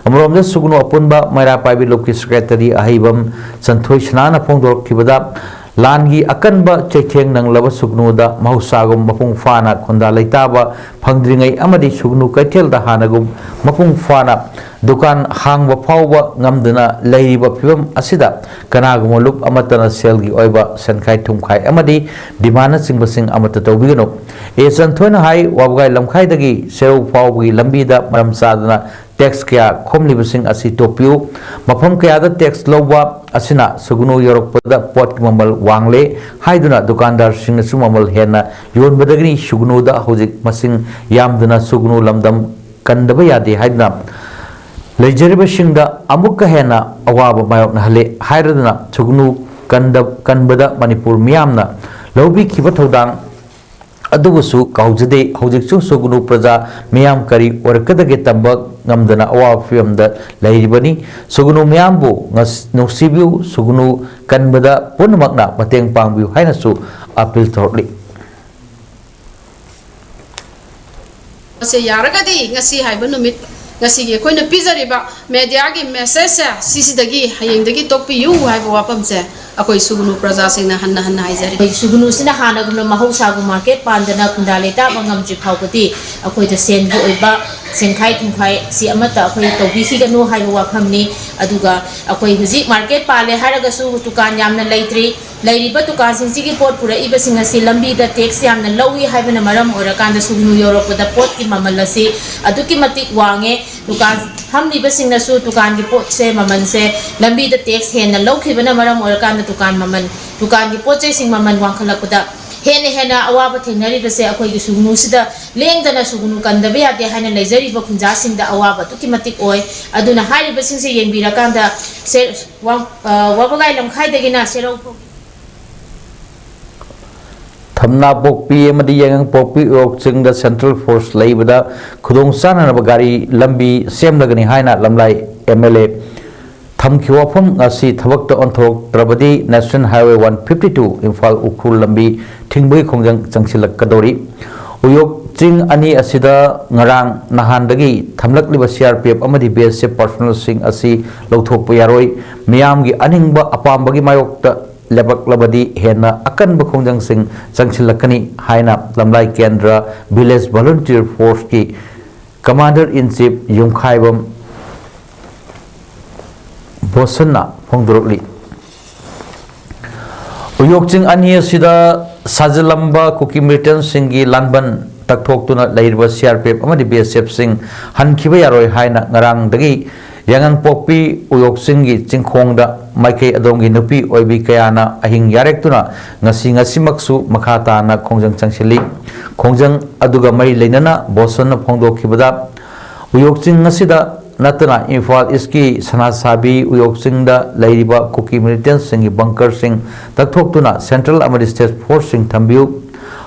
ꯑꯃꯔꯣꯝꯗ ꯁꯨꯒꯅꯨ ꯑꯄꯨꯟꯕ ꯃꯩꯔꯥ ꯄꯥꯏꯕꯤ ꯂꯨꯞꯀꯤ ꯁꯦꯀ꯭ꯔꯦꯇꯔꯤ ꯑꯍꯩꯕꯝ ꯆꯟꯊꯣꯏ ꯁꯅꯥꯅ ꯐꯣꯡꯗꯣꯔꯛꯈꯤꯕꯗ, ꯂꯥꯟꯒꯤ ꯑꯀꯟꯕ ꯆꯩꯊꯦꯡ ꯅꯪꯂꯕ ꯁꯨꯒꯅꯨꯗ ꯃꯍꯧꯁꯥꯒꯨꯝ ꯃꯄꯨꯡ ꯐꯥꯅ ꯈꯨꯟꯗꯥ ꯂꯩꯇꯥꯕ ꯐꯪꯗ꯭ꯔꯤꯉꯩ ꯑꯃꯗꯤ ꯁꯨꯒꯅꯨ ꯀꯩꯊꯦꯜꯗ ꯍꯥꯟꯅꯒꯨꯝ ꯃꯄꯨꯡ ꯐꯥꯅ ꯗꯨꯀꯥꯟ ꯍꯥꯡꯕ ꯐꯥꯎꯕ ꯉꯝꯗꯅ ꯂꯩꯔꯤꯕ ꯐꯤꯕꯝ ꯑꯁꯤꯗ ꯀꯅꯥꯒꯨꯝꯕ ꯂꯨꯞ ꯑꯃꯠꯇꯅ ꯁꯦꯜꯒꯤ ꯑꯣꯏꯕ ꯁꯦꯟꯈꯥꯏ ꯊꯨꯝꯈꯥꯏ ꯑꯃꯗꯤ ꯗꯤꯃꯥꯟꯅꯆꯤꯡꯕꯁꯤꯡ ꯑꯃꯠꯇ ꯇꯧꯕꯤꯒꯅꯨ꯫ ꯑꯦ ꯆꯟꯊꯣꯏꯅ ꯍꯥꯏ, ꯋꯥꯕꯒꯥꯏ ꯂꯝꯈꯥꯏꯗꯒꯤ ꯁꯦꯔꯧ ꯐꯥꯎꯕꯒꯤ ꯂꯝꯕꯤꯗ ꯃꯔꯝ ꯆꯥꯗꯅ ꯇꯦꯛꯁ ꯀꯌꯥ ꯈꯣꯝꯂꯤꯕꯁꯤꯡ ꯑꯁꯤ ꯇꯣꯛꯄꯤꯌꯨ꯫ ꯃꯐꯝ ꯀꯌꯥꯗ ꯇꯦꯛꯁ ꯂꯧꯕ ꯑꯁꯤꯅ ꯁꯨꯒꯅꯨ ꯌꯧꯔꯛꯄꯗ ꯄꯣꯠꯀꯤ ꯃꯃꯜ ꯋꯥꯡꯂꯦ ꯍꯥꯏꯗꯨꯅ ꯗꯨꯀꯥꯟꯗꯥꯔꯁꯤꯡꯅꯁꯨ ꯃꯃꯜ ꯍꯦꯟꯅ ꯌꯣꯟꯕꯗꯒꯤꯅꯤ꯫ ꯁꯨꯒꯅꯨꯗ ꯍꯧꯖꯤꯛ ꯃꯁꯤꯡ ꯌꯥꯝꯗꯅ ꯁꯨꯒꯅꯨ ꯂꯝꯗꯝ ꯀꯟꯗꯕ ꯌꯥꯗꯦ ꯍꯥꯏꯗꯨꯅ ꯂꯩꯖꯔꯤꯕꯁꯤꯡꯗ ꯑꯃꯨꯛꯀ ꯍꯦꯟꯅ ꯑꯋꯥꯕ ꯃꯥꯌꯣꯛꯅꯍꯜꯂꯦ ꯍꯥꯏꯔꯗꯨꯅ ꯁꯨꯒꯅꯨ ꯀꯟꯗ-, ꯀꯟꯕꯗ ꯃꯅꯤꯄꯨꯔ ꯃꯤꯌꯥꯝꯅ ꯂꯧꯕꯤꯈꯤꯕ ꯊꯧꯗꯥꯡ ꯑꯗꯨꯕꯨꯁꯨ ꯀꯥꯎꯖꯗꯦ꯫ ꯍꯧꯖꯤꯛꯁꯨ ꯁꯨꯒꯅꯨ ꯄ꯭ꯔꯖꯥ ꯃꯤꯌꯥꯝ ꯀꯔꯤ ꯑꯣꯏꯔꯛꯀꯗꯒꯦ ꯇꯝꯕ ꯉꯝꯗꯅ ꯑꯋꯥꯕ ꯐꯤꯕꯝꯗ ꯂꯩꯔꯤꯕꯅꯤ꯫ ꯁꯨꯒꯅꯨ ꯃꯤꯌꯥꯝꯕꯨ ꯉꯁ-, ꯅꯨꯡꯁꯤꯕꯤꯌꯨ, ꯁꯨꯒꯅꯨ ꯀꯟꯕꯗ ꯄꯨꯝꯅꯃꯛꯅ ꯃꯇꯦꯡ ꯄꯥꯡꯕꯤꯌꯨ ꯍꯥꯏꯅꯁꯨ ꯑꯄꯤꯜ ꯇꯧꯔꯛꯂꯤ꯫ ꯁꯦ ꯌꯥꯔꯒꯗꯤ ꯉꯁꯤ ꯍꯥꯏꯕ ꯅꯨꯃꯤꯠ, ꯉꯁꯤꯒꯤ ꯑꯩꯈꯣꯏꯅ ꯄꯤꯖꯔꯤꯕ mediaꯒꯤ messageꯁꯦ ꯁꯤꯁꯤꯗꯒꯤ ꯍꯌꯦꯡꯗꯒꯤ ꯇꯣꯛꯄꯤꯌꯨ ꯍꯥꯏꯕ ꯋꯥꯐꯝꯁꯦ ꯑꯩꯈꯣꯏ ꯁꯨꯒꯅꯨ ꯄ꯭ꯔꯖꯥꯁꯤꯡꯅ ꯍꯟꯅ ꯍꯟꯅ ꯍꯥꯏꯖꯔꯤ꯫ ꯑꯩꯈꯣꯏ ꯁꯨꯒꯅꯨꯁꯤꯅ ꯍꯥꯟꯅꯒꯨꯝꯅ ꯃꯍꯧꯁꯥꯒꯨꯝ market ꯄꯥꯟꯗꯅ ꯈꯨꯟꯗꯥ ꯂꯩꯇꯥꯕ ꯉꯝꯗ꯭ꯔꯤ ꯐꯥꯎꯕꯗꯤ ꯑꯩꯈꯣꯏꯗ ꯁꯦꯟꯒꯤ ꯑꯣꯏꯕ ꯁꯦꯟꯈꯥꯏ ꯊꯨꯝꯈꯥꯏ ꯁꯤ ꯑꯃꯠꯇ ꯑꯩꯈꯣꯏ ꯇꯧꯕꯤꯈꯤꯒꯅꯨ ꯍꯥꯏꯕ ꯋꯥꯐꯝꯅꯤ꯫ ꯑꯗꯨꯒ ꯑꯩꯈꯣꯏ ꯍꯧꯖꯤꯛ market ꯄꯥꯜꯂꯦ ꯍꯥꯏꯔꯒꯁꯨ ꯗꯨꯀꯥꯟ ꯌꯥꯝꯅ ꯂꯩꯇ꯭ꯔꯤ꯫ ꯂꯩꯔꯤꯕ ꯗꯨꯀꯥꯟꯁꯤꯡꯁꯤꯒꯤ ꯄꯣꯠ ꯄꯨꯔꯛꯏꯕꯁꯤꯡ ꯑꯁꯤ ꯂꯝꯕꯤꯗ tax ꯌꯥꯝꯅ ꯂꯧꯏ ꯍꯥꯏꯕꯅ ꯃꯔꯝ ꯑꯣꯏꯔꯀꯥꯟꯗ ꯁꯨꯒꯅꯨ ꯌꯧꯔꯛꯄꯗ ꯄꯣꯠꯀꯤ ꯃꯃꯜ ꯑꯁꯤ ꯑꯗꯨꯛꯀꯤ ꯃꯇꯤꯛ ꯋꯥꯡꯉꯦ꯫ ꯗꯨꯀꯥꯟ ꯐꯝꯂꯤꯕꯁꯤꯡꯅꯁꯨ ꯗꯨꯀꯥꯟꯒꯤ ꯄꯣꯠꯁꯦ ꯃꯃꯜꯁꯦ ꯂꯝꯕꯤꯗ tax ꯍꯦꯟꯅ ꯂꯧꯈꯤꯕꯅ ꯃꯔꯝ ꯑꯣꯏꯔꯀꯥꯟꯗ ꯗꯨꯀꯥꯟ ꯃꯃꯜ, ꯗꯨꯀꯥꯟꯒꯤ ꯄꯣꯠ ꯆꯩꯁꯤꯡ ꯃꯃꯜ ꯋꯥꯡꯈꯠꯂꯛꯄꯗ ꯍꯦꯟꯅ ꯍꯦꯟꯅ ꯑꯋꯥꯕ ꯊꯦꯡꯅꯔꯤꯕꯁꯦ ꯑꯩꯈꯣꯏꯒꯤ ꯁꯨꯒꯅꯨꯁꯤꯗ ꯂꯦꯡꯗꯅ ꯁꯨꯒꯅꯨ ꯀꯟꯗꯕ ꯌꯥꯗꯦ ꯍꯥꯏꯅ ꯂꯩꯖꯔꯤꯕ ꯈꯨꯟꯖꯥꯁꯤꯡꯗ ꯑꯋꯥꯕ ꯑꯗꯨꯛꯀꯤ ꯃꯇꯤꯛ ꯑꯣꯏ꯫ ꯑꯗꯨꯅ ꯍꯥꯏꯔꯤꯕꯁꯤꯡꯁꯦ ꯌꯦꯡꯕꯤꯔꯀꯥꯟꯗ ꯁꯦ-, ꯋꯥ-, ꯑ, ꯋꯥꯕꯒꯥꯏ ꯂꯝꯈꯥꯏꯗꯒꯤꯅ ꯁꯦꯔꯧ ꯐꯥꯎ ꯊꯝꯅꯥꯄꯣꯛꯄꯤ ꯑꯃꯗꯤ ꯌꯥꯏꯉꯪꯄꯣꯛꯄꯤ ꯎꯌꯣꯛ ꯆꯤꯡꯗ central force ꯂꯩꯕꯗ ꯈꯨꯗꯣꯡ ꯆꯥꯅꯅꯕ ꯒꯥꯔꯤ ꯂꯝꯕꯤ ꯁꯦꯝꯂꯒꯅꯤ ꯍꯥꯏꯅ ꯂꯝꯂꯥꯏ MLA ꯊꯝꯈꯤꯕ ꯋꯥꯐꯝ ꯑꯁꯤ ꯊꯕꯛꯇ ꯑꯣꯟꯊꯣꯛꯇ꯭ꯔꯕꯗꯤ National Highway one fifty two Imphal Ukhrul ꯂꯝꯕꯤ ꯊꯤꯡꯕꯒꯤ ꯈꯣꯡꯖꯪ ꯆꯪꯁꯤꯜꯂꯛꯀꯗꯧꯔꯤ꯫ ꯎꯌꯣꯛ ꯆꯤꯡ ꯑꯅꯤ ꯑꯁꯤꯗ ꯉꯔꯥꯡ ꯅꯍꯥꯟꯗꯒꯤ ꯊꯝꯂꯛꯂꯤꯕ CRPF ꯑꯃꯗꯤ BSF personnelꯁꯤꯡ ꯑꯁꯤ ꯂꯧꯊꯣꯛꯄ ꯌꯥꯔꯣꯏ꯫ ꯃꯤꯌꯥꯝꯒꯤ ꯑꯅꯤꯡꯕ ꯑꯄꯥꯝꯕꯒꯤ ꯃꯥꯌꯣꯛꯇ ꯂꯦꯞꯄꯛꯂꯕꯗꯤ ꯍꯦꯟꯅ ꯑꯀꯟꯕ ꯈꯣꯡꯖꯪꯁꯤꯡ ꯆꯪꯁꯤꯜꯂꯛꯀꯅꯤ ꯍꯥꯏꯅ ꯂꯝꯂꯥꯏ ꯀꯦꯟꯗ꯭ꯔ Village Volunteer Forceꯀꯤ Commander in Chief ꯌꯨꯝꯈꯥꯏꯕꯝ ꯕꯣꯁꯟꯅ ꯐꯣꯡꯗꯣꯔꯛꯂꯤ꯫ ꯎꯌꯣꯛ ꯆꯤꯡ ꯑꯅꯤ ꯑꯁꯤꯗ ꯁꯥꯖꯤꯜꯂꯝꯕ ꯀꯨꯀꯤ militantꯁꯤꯡꯒꯤ ꯂꯥꯟꯕꯟ ꯇꯛꯊꯣꯛꯇꯨꯅ ꯂꯩꯔꯤꯕ CRPF ꯑꯃꯗꯤ BSFꯁꯤꯡ ꯍꯟꯈꯤꯕ ꯌꯥꯔꯣꯏ ꯍꯥꯏꯅ ꯉꯔꯥꯡꯗꯒꯤ ꯌꯥꯏꯉꯪꯄꯣꯛꯄꯤ ꯎꯌꯣꯛ ꯆꯤꯡꯒꯤ ꯆꯤꯡꯈꯣꯡꯗ ꯃꯥꯏꯀꯩ ꯑꯗꯣꯝꯒꯤ ꯅꯨꯄꯤ ꯑꯣꯏꯕꯤ ꯀꯌꯥꯅ ꯑꯍꯤꯡ ꯌꯥꯔꯦꯛꯇꯨꯅ ꯉꯁꯤ ꯉꯁꯤꯃꯛꯁꯨ ꯃꯈꯥ ꯇꯥꯅ ꯈꯣꯡꯖꯪ ꯆꯪꯁꯤꯜꯂꯤ꯫ ꯈꯣꯡꯖꯪ ꯑꯗꯨꯒ ꯃꯔꯤ ꯂꯩꯅꯅ ꯕꯣꯁꯟꯅ ꯐꯣꯡꯗꯣꯛꯈꯤꯕꯗ, ꯎꯌꯣꯛ ꯆꯤꯡ ꯑꯁꯤꯗ ꯅꯠꯇꯅ ꯏꯝꯐꯥꯜ ꯏꯁꯀꯤ ꯁꯅꯥꯁꯥꯕꯤ ꯎꯌꯣꯛ ꯆꯤꯡꯗ ꯂꯩꯔꯤꯕ ꯀꯨꯀꯤ militantꯁꯤꯡꯒꯤ bunkerꯁꯤꯡ ꯇꯛꯊꯣꯛꯇꯨꯅ central ꯑꯃꯗꯤ state forceꯁꯤꯡ ꯊꯝꯕꯤꯌꯨ꯫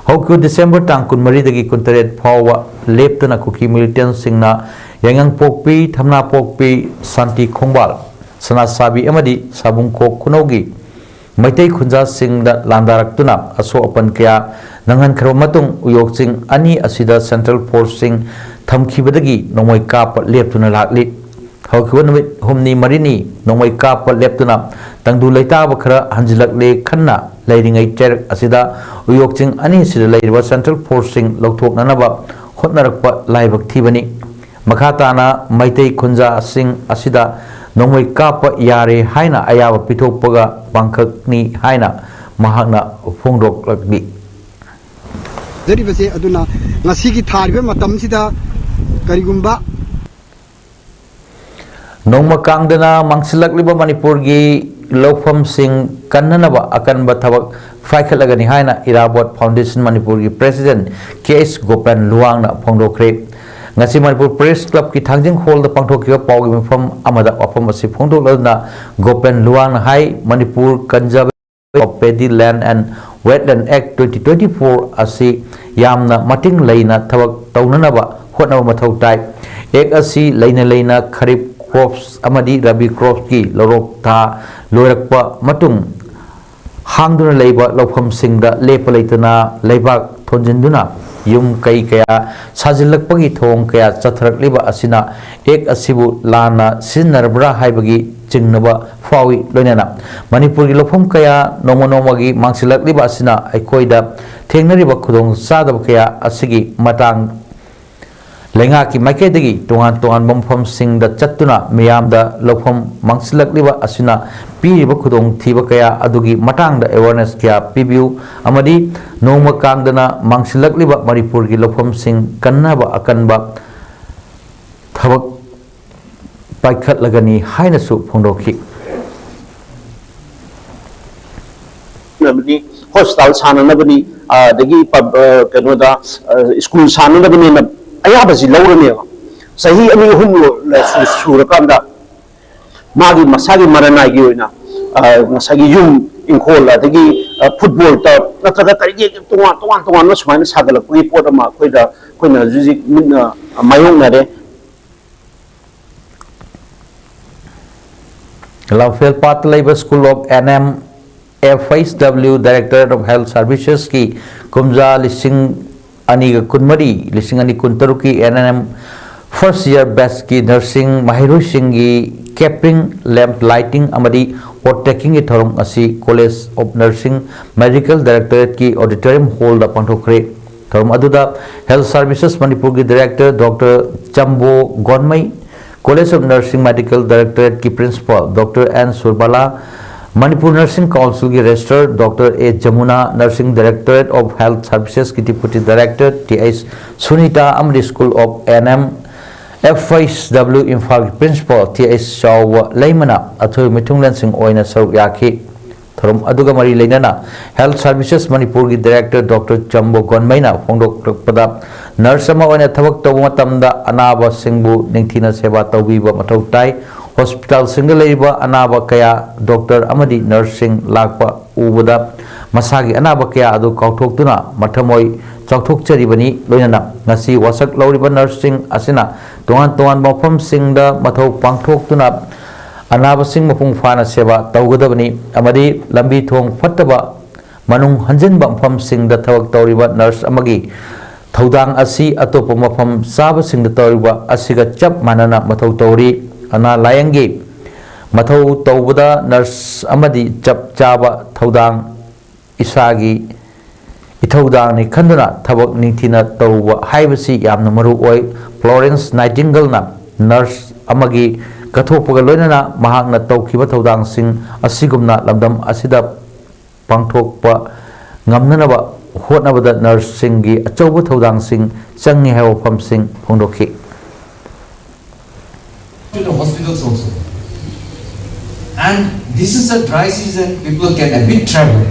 ꯍꯧꯈꯤꯕ December ꯇꯥꯡ ꯀꯨꯟꯃꯔꯤꯗꯒꯤ ꯀꯨꯟꯇꯔꯦꯠ ꯐꯥꯎꯕ ꯂꯦꯞꯇꯅ ꯀꯨꯀꯤ militantꯁꯤꯡꯅ ꯌꯥꯏꯉꯪꯄꯣꯛꯄꯤ, ꯊꯝꯅꯥꯄꯣꯛꯄꯤ, ꯁꯥꯟꯇꯤ ꯈꯣꯡꯕꯥꯜ, ꯁꯅꯥꯁꯥꯕꯤ ꯑꯃꯗꯤ ꯁꯥꯕꯨꯡꯈꯣꯛ ꯈꯨꯅꯧꯒꯤ ꯃꯩꯇꯩ ꯈꯨꯟꯖꯥꯁꯤꯡꯗ ꯂꯥꯟꯗꯥꯔꯛꯇꯨꯅ ꯑꯁꯣꯛ ꯑꯄꯟ ꯀꯌꯥ ꯅꯪꯍꯟꯈ꯭ꯔꯕ ꯃꯇꯨꯡ, ꯎꯌꯣꯛ ꯆꯤꯡ ꯑꯅꯤ ꯑꯁꯤꯗ central forceꯁꯤꯡ ꯊꯝꯈꯤꯕꯗꯒꯤ ꯅꯣꯡꯃꯩ ꯀꯥꯞꯄ ꯂꯦꯞꯇꯨꯅ ꯂꯥꯛꯂꯤ꯫ ꯍꯧꯈꯤꯕ ꯅꯨꯃꯤꯠ ꯍꯨꯝꯅꯤ ꯃꯔꯤꯅꯤ ꯅꯣꯡꯃꯩ ꯀꯥꯞꯄ ꯂꯦꯞꯇꯨꯅ ꯇꯪꯗꯨ ꯂꯩꯇꯥꯕ ꯈꯔ ꯍꯟꯖꯤꯜꯂꯛꯂꯦ ꯈꯟꯅ ꯂꯩꯔꯤꯉꯩ ꯆꯩꯔꯛ ꯑꯁꯤꯗ ꯎꯌꯣꯛ ꯆꯤꯡ ꯑꯅꯤ ꯑꯁꯤꯗ ꯂꯩꯔꯤꯕ central forceꯁꯤꯡ ꯂꯧꯊꯣꯛꯅꯅꯕ ꯍꯣꯠꯅꯔꯛꯄ ꯂꯥꯏꯕꯛ ꯊꯤꯕꯅꯤ꯫ ꯃꯈꯥ ꯇꯥꯅ ꯃꯩꯇꯩ ꯈꯨꯟꯖꯥꯁꯤꯡ ꯑꯁꯤꯗ ꯅꯣꯡꯃꯩ ꯀꯥꯞꯄ ꯌꯥꯔꯦ ꯍꯥꯏꯅ ꯑꯌꯥꯕ ꯄꯤꯊꯣꯛꯄꯒ ꯄꯥꯡꯈꯛꯅꯤ ꯍꯥꯏꯅ ꯃꯍꯥꯛꯅ ꯐꯣꯡꯗꯣꯛꯂꯛꯂꯤ꯫ ꯖꯔꯤꯕꯁꯦ꯫ ꯑꯗꯨꯅ ꯉꯁꯤꯒꯤ ꯊꯥꯔꯤꯕ ꯃꯇꯝꯁꯤꯗ ꯀꯔꯤꯒꯨꯝꯕ ꯅꯣꯡꯃ ꯀꯥꯡꯗꯅ ꯃꯥꯡꯁꯤꯜꯂꯛꯂꯤꯕ ꯃꯅꯤꯄꯨꯔꯒꯤ ꯂꯧꯐꯝꯁꯤꯡ ꯀꯟꯅꯅꯕ ꯑꯀꯟꯕ ꯊꯕꯛ ꯄꯥꯏꯈꯠꯂꯒꯅꯤ ꯍꯥꯏꯅ ꯏꯔꯥꯕꯣꯠ ꯐꯥꯎꯟꯗꯦꯁꯟ ꯃꯅꯤꯄꯨꯔꯒꯤ ꯄ꯭ꯔꯦꯁꯤꯗꯦꯟꯠ ꯀꯦ ꯑꯩꯆ ꯒꯣꯄꯦꯟ ꯂꯨꯋꯥꯡꯅ ꯐꯣꯡꯗꯣꯛꯈ꯭ꯔꯦ꯫ ꯉꯁꯤ ꯃꯅꯤꯄꯨꯔ ꯄ꯭ꯔꯦꯁ ꯀ꯭ꯂꯕꯀꯤ ꯊꯥꯡꯖꯤꯡ ꯍꯣꯜꯗ ꯄꯥꯡꯊꯣꯛꯈꯤꯕ ꯄꯥꯎꯒꯤ ꯃꯤꯐꯝ ꯑꯃꯗ ꯋꯥꯐꯝ ꯑꯁꯤ ꯐꯣꯡꯗꯣꯛꯂꯗꯨꯅ ꯒꯣꯄꯦꯟ ꯂꯨꯋꯥꯡꯅ ꯍꯥꯏ, Manipur Conservation of Paddy Land and Wetland Act twenty twenty-four ꯑꯁꯤ ꯌꯥꯝꯅ ꯃꯇꯤꯡ ꯂꯩꯅ ꯊꯕꯛ ꯇꯧꯅꯅꯕ ꯍꯣꯠꯅꯕ ꯃꯊꯧ ꯇꯥꯏ꯫ ꯑꯦꯛ ꯑꯁꯤ ꯂꯩꯅ ꯂꯩꯅ ꯈꯔꯤꯞ ꯀ꯭ꯔꯣꯞꯁ ꯑꯃꯗꯤ ꯔꯕꯤ ꯀ꯭ꯔꯣꯞꯁꯀꯤ ꯂꯧꯔꯣꯛ ꯊꯥ ꯂꯣꯏꯔꯛꯄ ꯃꯇꯨꯡ ꯍꯥꯡꯗꯨꯅ ꯂꯩꯕ ꯂꯧꯐꯝꯁꯤꯡꯗ ꯂꯦꯞꯄ ꯂꯩꯇꯅ ꯂꯩꯕꯥꯛ ꯊꯣꯟꯖꯤꯟꯗꯨꯅ ꯌꯨꯝ ꯀꯩ ꯀꯌꯥ ꯁꯥꯖꯤꯜꯂꯛꯄꯒꯤ ꯊꯧꯑꯣꯡ ꯀꯌꯥ ꯆꯠꯊꯔꯛꯂꯤꯕ ꯑꯁꯤꯅ ꯑꯦꯛ ꯑꯁꯤꯕꯨ ꯂꯥꯟꯅ ꯁꯤꯖꯤꯟꯅꯔꯕ꯭ꯔꯥ ꯍꯥꯏꯕꯒꯤ ꯆꯤꯡꯅꯕ ꯐꯥꯎꯏ꯫ ꯂꯣꯏꯅꯅ ꯃꯅꯤꯄꯨꯔꯒꯤ ꯂꯧꯐꯝ ꯀꯌꯥ ꯅꯣꯡꯃ ꯅꯣꯡꯃꯒꯤ ꯃꯥꯡꯁꯤꯜꯂꯛꯂꯤꯕ ꯑꯁꯤꯅ ꯑꯩꯈꯣꯏꯗ ꯊꯦꯡꯅꯔꯤꯕ ꯈꯨꯗꯣꯡꯆꯥꯗꯕ ꯀꯌꯥ ꯑꯁꯤꯒꯤ ꯃꯇꯥꯡ ꯂꯩꯉꯥꯛꯀꯤ ꯃꯥꯏꯀꯩꯗꯒꯤ ꯇꯣꯉꯥꯟ ꯇꯣꯉꯥꯟꯕ ꯃꯐꯝꯁꯤꯡꯗ ꯆꯠꯇꯨꯅ ꯃꯤꯌꯥꯝꯗ ꯂꯧꯐꯝ ꯃꯥꯡꯁꯤꯜꯂꯛꯂꯤꯕ ꯑꯁꯤꯅ ꯄꯤꯔꯤꯕ ꯈꯨꯗꯣꯡꯊꯤꯕ ꯀꯌꯥ ꯑꯗꯨꯒꯤ ꯃꯇꯥꯡꯗ awareness ꯀꯌꯥ ꯄꯤꯕꯤꯌꯨ ꯑꯃꯗꯤ ꯅꯣꯡꯃ ꯀꯥꯡꯗꯅ ꯃꯥꯡꯁꯤꯜꯂꯛꯂꯤꯕ ꯃꯅꯤꯄꯨꯔꯒꯤ ꯂꯧꯐꯝꯁꯤꯡ ꯀꯟꯅꯕ ꯑꯀꯟꯕ ꯊꯕꯛ ꯄꯥꯏꯈꯠꯂꯒꯅꯤ ꯍꯥꯏꯅꯁꯨ ꯐꯣꯡꯗꯣꯛꯈꯤ꯫ ꯍꯣꯁꯄꯤꯇꯥꯜ ꯁꯥꯟꯅꯅꯕꯅꯤ, ꯑꯗꯒꯤ ꯀꯩꯅꯣꯗ ꯁ꯭ꯀꯨꯜ ꯁꯥꯟꯅꯅꯕꯅꯤꯅ ꯑꯌꯥꯕꯁꯤ ꯂꯧꯔꯅꯦꯕ꯫ ꯆꯍꯤ ꯑꯅꯤ ꯑꯍꯨꯝ ꯁꯨꯔꯀꯥꯟꯗ ꯃꯥꯒꯤ ꯃꯁꯥꯒꯤ ꯃꯔꯅꯥꯏꯒꯤ ꯑꯣꯏꯅ ꯉꯁꯥꯏꯒꯤ ꯌꯨꯝ, ꯏꯪꯈꯣꯜ, ꯑꯗꯒꯤ ꯐꯨꯠꯕꯣꯜ ꯇꯔꯐ ꯅꯠꯇ꯭ꯔꯒ ꯀꯔꯤꯒꯤ ꯇꯣꯉꯥꯟ ꯇꯣꯉꯥꯟ ꯇꯣꯉꯥꯟꯕ ꯁꯨꯃꯥꯏꯅ ꯁꯥꯒꯠꯂꯛꯄꯒꯤ ꯄꯣꯠ ꯑꯃ ꯑꯩꯈꯣꯏꯗ, ꯑꯩꯈꯣꯏꯅ ꯍꯧꯖꯤꯛ ꯍꯧꯖꯤꯛ ꯃꯤꯠꯅ ꯃꯥꯌꯣꯛꯅꯔꯦ꯫ ꯂꯝꯐꯦꯜ ꯄꯥꯠꯇ ꯂꯩꯕ School of N M F H W Directorate of Health Servicesꯀꯤ ꯀꯨꯝꯖꯥ ꯂꯤꯁꯤꯡ ꯑꯅꯤꯒ ꯀꯨꯟꯃꯔꯤ, ꯂꯤꯁꯤꯡ ꯑꯅꯤ ꯀꯨꯟꯇꯔꯨꯛꯀꯤ N N M first year batchꯀꯤ nursing ꯃꯍꯩꯔꯣꯏꯁꯤꯡꯒꯤ capping, lamp lighting ꯑꯃꯗꯤ pot tackingꯒꯤ ꯊꯧꯔꯝ ꯑꯁꯤ College of Nursing Medical Directorateꯀꯤ auditorium hallꯗ ꯄꯥꯡꯊꯣꯛꯈ꯭ꯔꯦ꯫ ꯊꯧꯔꯝ ꯑꯗꯨꯗ Health Services ꯃꯅꯤꯄꯨꯔꯒꯤ Director Doctor ꯆꯝꯕꯣ ꯒꯣꯟꯃꯩ, College of Nursing Medical Directorateꯀꯤ Principal Doctor N ꯁꯨꯔꯕꯥꯂꯥ, Manipur Nursing Councilꯒꯤ Registrar Doctor A Yamuna, Nursing Directorate of Health Servicesꯀꯤ Deputy Director Th Sunita ꯑꯃꯗꯤ School of N M F H W ꯏꯝꯐꯥꯜꯒꯤ Principal Th ꯆꯥꯎꯕ ꯂꯩꯃꯅ ꯑꯊꯣꯏꯕ ꯃꯤꯊꯨꯡꯂꯦꯟꯁꯤꯡ ꯑꯣꯏꯅ ꯁꯔꯨꯛ ꯌꯥꯈꯤ꯫ ꯊꯧꯔꯝ ꯑꯗꯨꯒ ꯃꯔꯤ ꯂꯩꯅꯅ Health Services ꯃꯅꯤꯄꯨꯔꯒꯤ Director Doctor ꯆꯝꯕꯣ ꯒꯣꯟꯃꯩꯅ ꯐꯣꯡꯗꯣꯛꯂꯛꯄꯗ, nurse ꯑꯃ ꯑꯣꯏꯅ ꯊꯕꯛ ꯇꯧꯕ ꯃꯇꯝꯗ ꯑꯅꯥꯕꯁꯤꯡꯕꯨ ꯅꯤꯡꯊꯤꯅ ꯁꯦꯕꯥ ꯇꯧꯕꯤꯕ ꯃꯊꯧ ꯇꯥꯏ꯫ Hospitalꯁꯤꯡꯗ ꯂꯩꯔꯤꯕ ꯑꯅꯥꯕ ꯀꯌꯥ doctor ꯑꯃꯗꯤ nurseꯁꯤꯡ ꯂꯥꯛꯄ ꯎꯕꯗ ꯃꯁꯥꯒꯤ ꯑꯅꯥꯕ ꯀꯌꯥ ꯑꯗꯨ ꯀꯥꯎꯊꯣꯛꯇꯨꯅ ꯃꯊꯃꯣꯏ ꯆꯥꯎꯊꯣꯛꯆꯔꯤꯕꯅꯤ꯫ ꯂꯣꯏꯅꯅ ꯉꯁꯤ ꯋꯥꯁꯛ ꯂꯧꯔꯤꯕ nurseꯁꯤꯡ ꯑꯁꯤꯅ ꯇꯣꯉꯥꯟ ꯇꯣꯉꯥꯟꯕ ꯃꯐꯝꯁꯤꯡꯗ ꯃꯊꯧ ꯄꯥꯡꯊꯣꯛꯇꯨꯅ ꯑꯅꯥꯕꯁꯤꯡ ꯃꯄꯨꯡ ꯐꯥꯅ ꯁꯦꯕꯥ ꯇꯧꯒꯗꯕꯅꯤ ꯑꯃꯗꯤ ꯂꯝꯕꯤ ꯊꯣꯡ ꯐꯠꯇꯕ ꯃꯅꯨꯡ ꯍꯟꯖꯤꯟꯕ ꯃꯐꯝꯁꯤꯡꯗ ꯊꯕꯛ ꯇꯧꯔꯤꯕ nurse ꯑꯃꯒꯤ ꯊꯧꯗꯥꯡ ꯑꯁꯤ ꯑꯇꯣꯞꯄ ꯃꯐꯝ ꯆꯥꯕꯁꯤꯡꯗ ꯇꯧꯔꯤꯕ ꯑꯁꯤꯒ ꯆꯞ ꯃꯥꯟꯅꯅ ꯃꯊꯧ ꯇꯧꯔꯤ꯫ ꯑꯅꯥ ꯂꯥꯌꯦꯡꯒꯤ ꯃꯊꯧ ꯇꯧꯕꯗ nurse ꯑꯃꯗꯤ ꯆꯞ ꯆꯥꯕ ꯊꯧꯗꯥꯡ ꯏꯁꯥꯒꯤ ꯏꯊꯧꯗꯥꯡꯅꯤ ꯈꯟꯗꯨꯅ ꯊꯕꯛ ꯅꯤꯡꯊꯤꯅ ꯇꯧꯕ ꯍꯥꯏꯕꯁꯤ ꯌꯥꯝꯅ ꯃꯔꯨ ꯑꯣꯏ꯫ Florence Nightingaleꯅ nurse ꯑꯃꯒꯤ ꯀꯠꯊꯣꯛꯄꯒ ꯂꯣꯏꯅꯅ ꯃꯍꯥꯛꯅ ꯇꯧꯈꯤꯕ ꯊꯧꯗꯥꯡꯁꯤꯡ ꯑꯁꯤꯒꯨꯝꯅ ꯂꯝꯗꯝ ꯑꯁꯤꯗ ꯄꯥꯡꯊꯣꯛꯄ ꯉꯝꯅꯅꯕ ꯍꯣꯠꯅꯕꯗ nurseꯁꯤꯡꯒꯤ ꯑꯆꯧꯕ ꯊꯧꯗꯥꯡꯁꯤꯡ ꯆꯪꯉꯤ ꯍꯥꯏꯕ ꯋꯥꯐꯝꯁꯤꯡ ꯐꯣꯡꯗꯣꯛꯈꯤ꯫ To the hospitals also. And this is a dry season, people can a bit travel.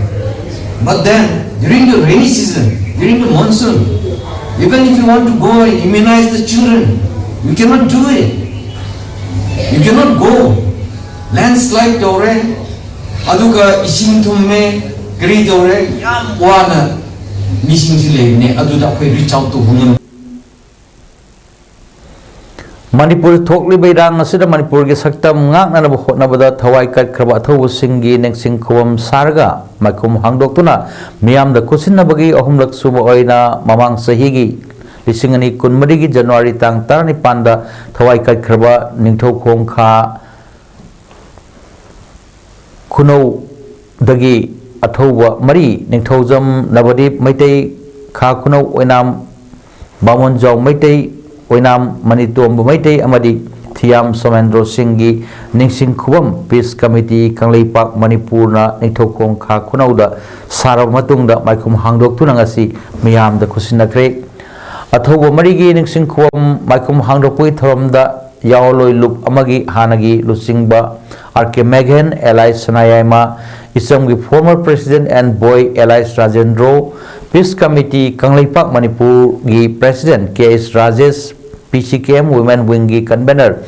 But then, during the rainy season, during the monsoon, even if you want to go and immunize the children, you cannot do it. You cannot go. Landslide ꯇꯧꯔꯦ, ꯑꯗꯨꯒ ꯏꯁꯤꯡ ꯊꯨꯝꯃꯦ, ꯀꯔꯤ ꯇꯧꯔꯦ, ꯌꯥꯝ ꯋꯥꯅ ꯃꯤꯁꯤꯡꯁꯤ ꯂꯩꯕꯅꯦ꯫ ꯑꯗꯨꯗ ꯑꯩꯈꯣꯏ reach out ꯇꯧꯕ ꯉꯝ ꯃꯅꯤꯄꯨꯔ ꯊꯣꯛꯂꯤꯕ ꯏꯔꯥꯡ ꯑꯁꯤꯗ ꯃꯅꯤꯄꯨꯔꯒꯤ ꯁꯛꯇꯝ ꯉꯥꯛꯅꯅꯕ ꯍꯣꯠꯅꯕꯗ ꯊꯋꯥꯏ ꯀꯠꯈ꯭ꯔꯕ ꯑꯊꯧꯕꯁꯤꯡꯒꯤ ꯅꯤꯡꯁꯤꯡ ꯈꯨꯕꯝ ꯁꯥꯔꯒ ꯃꯥꯏꯈꯨꯝ ꯍꯥꯡꯗꯣꯛꯇꯨꯅ ꯃꯤꯌꯥꯝꯗ ꯈꯨꯠꯁꯤꯟꯅꯕꯒꯤ ꯑꯍꯨꯝꯂꯛ ꯁꯨꯕ ꯑꯣꯏꯅ ꯃꯃꯥꯡ ꯆꯍꯤꯒꯤ ꯂꯤꯁꯤꯡ ꯑꯅꯤ ꯀꯨꯟꯃꯔꯤꯒꯤ ꯖꯅꯋꯥꯔꯤ ꯇꯥꯡ ꯇꯔꯥꯅꯤꯄꯥꯟꯗ ꯊꯋꯥꯏ ꯀꯠꯈ꯭ꯔꯕ ꯅꯤꯡꯊꯧꯈꯣꯡ ꯈꯥ ꯈꯨꯅꯧꯗꯒꯤ ꯑꯊꯧꯕ ꯃꯔꯤ, ꯅꯤꯡꯊꯧꯖꯝ ꯅꯕꯗꯤꯞ ꯃꯩꯇꯩ, ꯈꯥ ꯈꯨꯅꯧ ꯑꯣꯏꯅꯥꯝ ꯕꯥꯃꯣꯟꯖꯥꯎ ꯃꯩꯇꯩ, ꯑꯣꯏꯅꯥꯝ ꯃꯅꯤꯇꯣꯝꯕ ꯃꯩꯇꯩ ꯑꯃꯗꯤ ꯊꯤꯌꯥꯝ ꯁꯣꯃꯦꯟꯗ꯭ꯔꯣ ꯁꯤꯡꯒꯤ ꯅꯤꯡꯁꯤꯡ ꯈꯨꯕꯝ ꯄꯤꯁ ꯀꯃꯤꯇꯤ ꯀꯪꯂꯩꯄꯥꯛ ꯃꯅꯤꯄꯨꯔꯅ ꯅꯤꯡꯊꯧꯈꯣꯡ ꯈꯥ ꯈꯨꯅꯧꯗ ꯁꯥꯔꯕ ꯃꯇꯨꯡꯗ ꯃꯥꯏꯈꯨꯝ ꯍꯥꯡꯗꯣꯛꯇꯨꯅ ꯉꯁꯤ ꯃꯤꯌꯥꯝꯗ ꯈꯨꯠꯁꯤꯟꯅꯈ꯭ꯔꯦ꯫ ꯑꯊꯧꯕ ꯃꯔꯤꯒꯤ ꯅꯤꯡꯁꯤꯡ ꯈꯨꯕꯝ ꯃꯥꯏꯈꯨꯝ ꯍꯥꯡꯗꯣꯛꯄꯒꯤ ꯊꯧꯔꯝꯗ ꯌꯥꯑꯣꯟꯂꯣꯏ ꯂꯨꯞ ꯑꯃꯒꯤ ꯍꯥꯟꯅꯒꯤ ꯂꯨꯆꯤꯡꯕ ꯑꯥꯔ ꯀꯦ ꯃꯦꯘꯦꯟ, ꯑꯦꯂꯥꯏꯁ ꯁꯅꯥꯌꯥꯏꯃ, ꯏꯆꯝꯒꯤ former president and boy alias Rajendro, peace committee Kangleipak ꯃꯅꯤꯄꯨꯔꯒꯤ president K S Rajesh, P C K M women wingꯒꯤ convener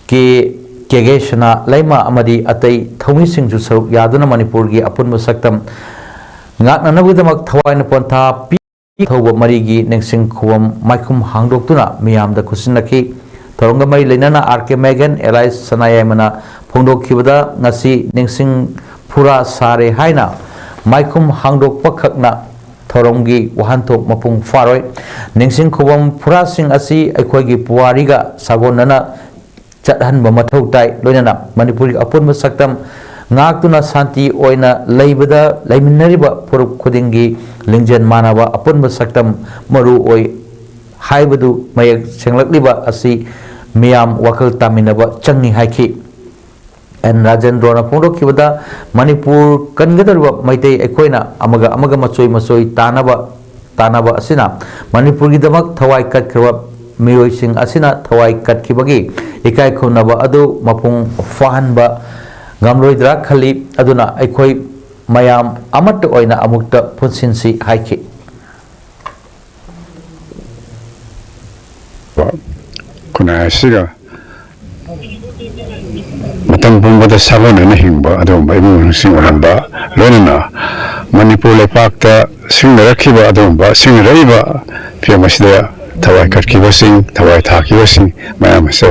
ꯀꯦ ꯀꯦꯒꯦ ꯁꯅꯥ ꯂꯩꯃ ꯑꯃꯗꯤ ꯑꯇꯩ ꯊꯧꯃꯤꯁꯤꯡꯁꯨ ꯁꯔꯨꯛ ꯌꯥꯗꯨꯅ ꯃꯅꯤꯄꯨꯔꯒꯤ ꯑꯄꯨꯟꯕ ꯁꯛꯇꯝ ꯉꯥꯛꯅꯅꯕꯒꯤꯗꯃꯛ ꯊꯋꯥꯏꯅ ꯄꯣꯟꯊꯥ ꯄꯤ꯫ ꯊꯧꯕ ꯃꯔꯤꯒꯤ ꯅꯤꯡꯁꯤꯡ ꯈꯨꯕꯝ ꯃꯥꯏꯈꯨꯝ ꯍꯥꯡꯗꯣꯛꯇꯨꯅ ꯃꯤꯌꯥꯝꯗ ꯈꯨꯠꯁꯤꯟꯅꯈꯤ꯫ ꯊꯧꯔꯝꯒ ꯃꯔꯤ ꯂꯩꯅꯅ ꯑꯥꯔ ꯀꯦ ꯃꯦꯒꯟ, ꯑꯦꯂꯥꯏꯁ ꯁꯅꯥꯌꯥꯏꯃꯅ ꯐꯣꯡꯗꯣꯛꯈꯤꯕꯗ, ꯉꯁꯤ ꯅꯤꯡꯁꯤꯡ ꯐꯨꯔꯥ ꯁꯥꯔꯦ ꯍꯥꯏꯅ ꯃꯥꯏꯈꯨꯝ ꯍꯥꯡꯗꯣꯛꯄ ꯈꯛꯅ ꯊꯧꯔꯝꯒꯤ ꯋꯥꯍꯟꯊꯣꯛ ꯃꯄꯨꯡ ꯐꯥꯔꯣꯏ꯫ ꯅꯤꯡꯁꯤꯡ ꯈꯨꯕꯝ ꯐꯨꯔꯥꯁꯤꯡ ꯑꯁꯤ ꯑꯩꯈꯣꯏꯒꯤ ꯄꯨꯋꯥꯔꯤꯒ ꯁꯥꯒꯣꯟꯅꯅ ꯆꯠꯍꯟꯕ ꯃꯊꯧ ꯇꯥꯏ꯫ ꯂꯣꯏꯅꯅ ꯃꯅꯤꯄꯨꯔꯒꯤ ꯑꯄꯨꯟꯕ ꯁꯛꯇꯝ ꯉꯥꯛꯇꯨꯅ ꯁꯥꯟꯇꯤ ꯑꯣꯏꯅ ꯂꯩꯕꯗ ꯂꯩꯃꯤꯟꯅꯔꯤꯕ ꯐꯨꯔꯨꯞ ꯈꯨꯗꯤꯡꯒꯤ ꯂꯤꯡꯖꯦꯜ ꯃꯥꯟꯅꯕ ꯑꯄꯨꯟꯕ ꯁꯛꯇꯝ ꯃꯔꯨ ꯑꯣꯏ ꯍꯥꯏꯕꯗꯨ ꯃꯌꯦꯛ ꯁꯦꯡꯂꯛꯂꯤꯕ ꯑꯁꯤ ꯃꯤꯌꯥꯝ ꯋꯥꯈꯜ ꯇꯥꯃꯤꯟꯅꯕ ꯆꯪꯏ ꯍꯥꯏꯈꯤ꯫ ꯑꯦꯟ ꯔꯥꯖꯦꯟꯗ꯭ꯔꯣꯅ ꯐꯣꯡꯗꯣꯛꯈꯤꯕꯗ, ꯃꯅꯤꯄꯨꯔ ꯀꯟꯒꯗꯧꯔꯤꯕ ꯃꯩꯇꯩ ꯑꯩꯈꯣꯏꯅ ꯑꯃꯒ ꯑꯃꯒ ꯃꯆꯣꯏ ꯃꯆꯣꯏ ꯇꯥꯅꯕ, ꯇꯥꯅꯕ ꯑꯁꯤꯅ ꯃꯅꯤꯄꯨꯔꯒꯤꯗꯃꯛ ꯊꯋꯥꯏ ꯀꯠꯈ꯭ꯔꯕ ꯃꯤꯑꯣꯏꯁꯤꯡ ꯑꯁꯤꯅ ꯊꯋꯥꯏ ꯀꯠꯈꯤꯕꯒꯤ ꯏꯀꯥꯏ ꯈꯨꯝꯅꯕ ꯑꯗꯨ ꯃꯄꯨꯡ ꯐꯥꯍꯟꯕ ꯉꯝꯂꯣꯏꯗ꯭ꯔꯥ ꯈꯜꯂꯤ꯫ ꯑꯗꯨꯅ ꯑꯩꯈꯣꯏ ꯃꯌꯥꯝ ꯑꯃꯠꯇ ꯑꯣꯏꯅ ꯑꯃꯨꯛꯇ ꯄꯨꯟꯁꯤꯟꯁꯤ ꯍꯥꯏꯈꯤ꯫ ꯈꯨꯟꯅꯥꯏ ꯑꯁꯤꯒ ꯃꯇꯝ ꯄꯨꯝꯕꯗ ꯁꯥꯒꯣꯟꯅꯅ ꯍꯤꯡꯕ ꯑꯗꯨꯒꯨꯝꯕ ꯏꯃꯨꯡ ꯃꯅꯨꯡꯁꯤꯡ ꯑꯣꯏꯔꯝꯕ, ꯂꯣꯏꯅꯅ ꯃꯅꯤꯄꯨꯔ ꯂꯩꯄꯥꯛꯇ ꯁꯤꯡꯅꯔꯛꯈꯤꯕ ꯑꯗꯨꯒꯨꯝꯕ ꯁꯤꯡꯅꯔꯛꯏꯕ ꯐꯤꯕꯝ ꯑꯁꯤꯗ ꯊꯋꯥꯏ ꯀꯠꯈꯤꯕꯁꯤꯡ, ꯊꯋꯥꯏ ꯊꯥꯈꯤꯕꯁꯤꯡ ꯃꯌꯥꯝ ꯑꯁꯦ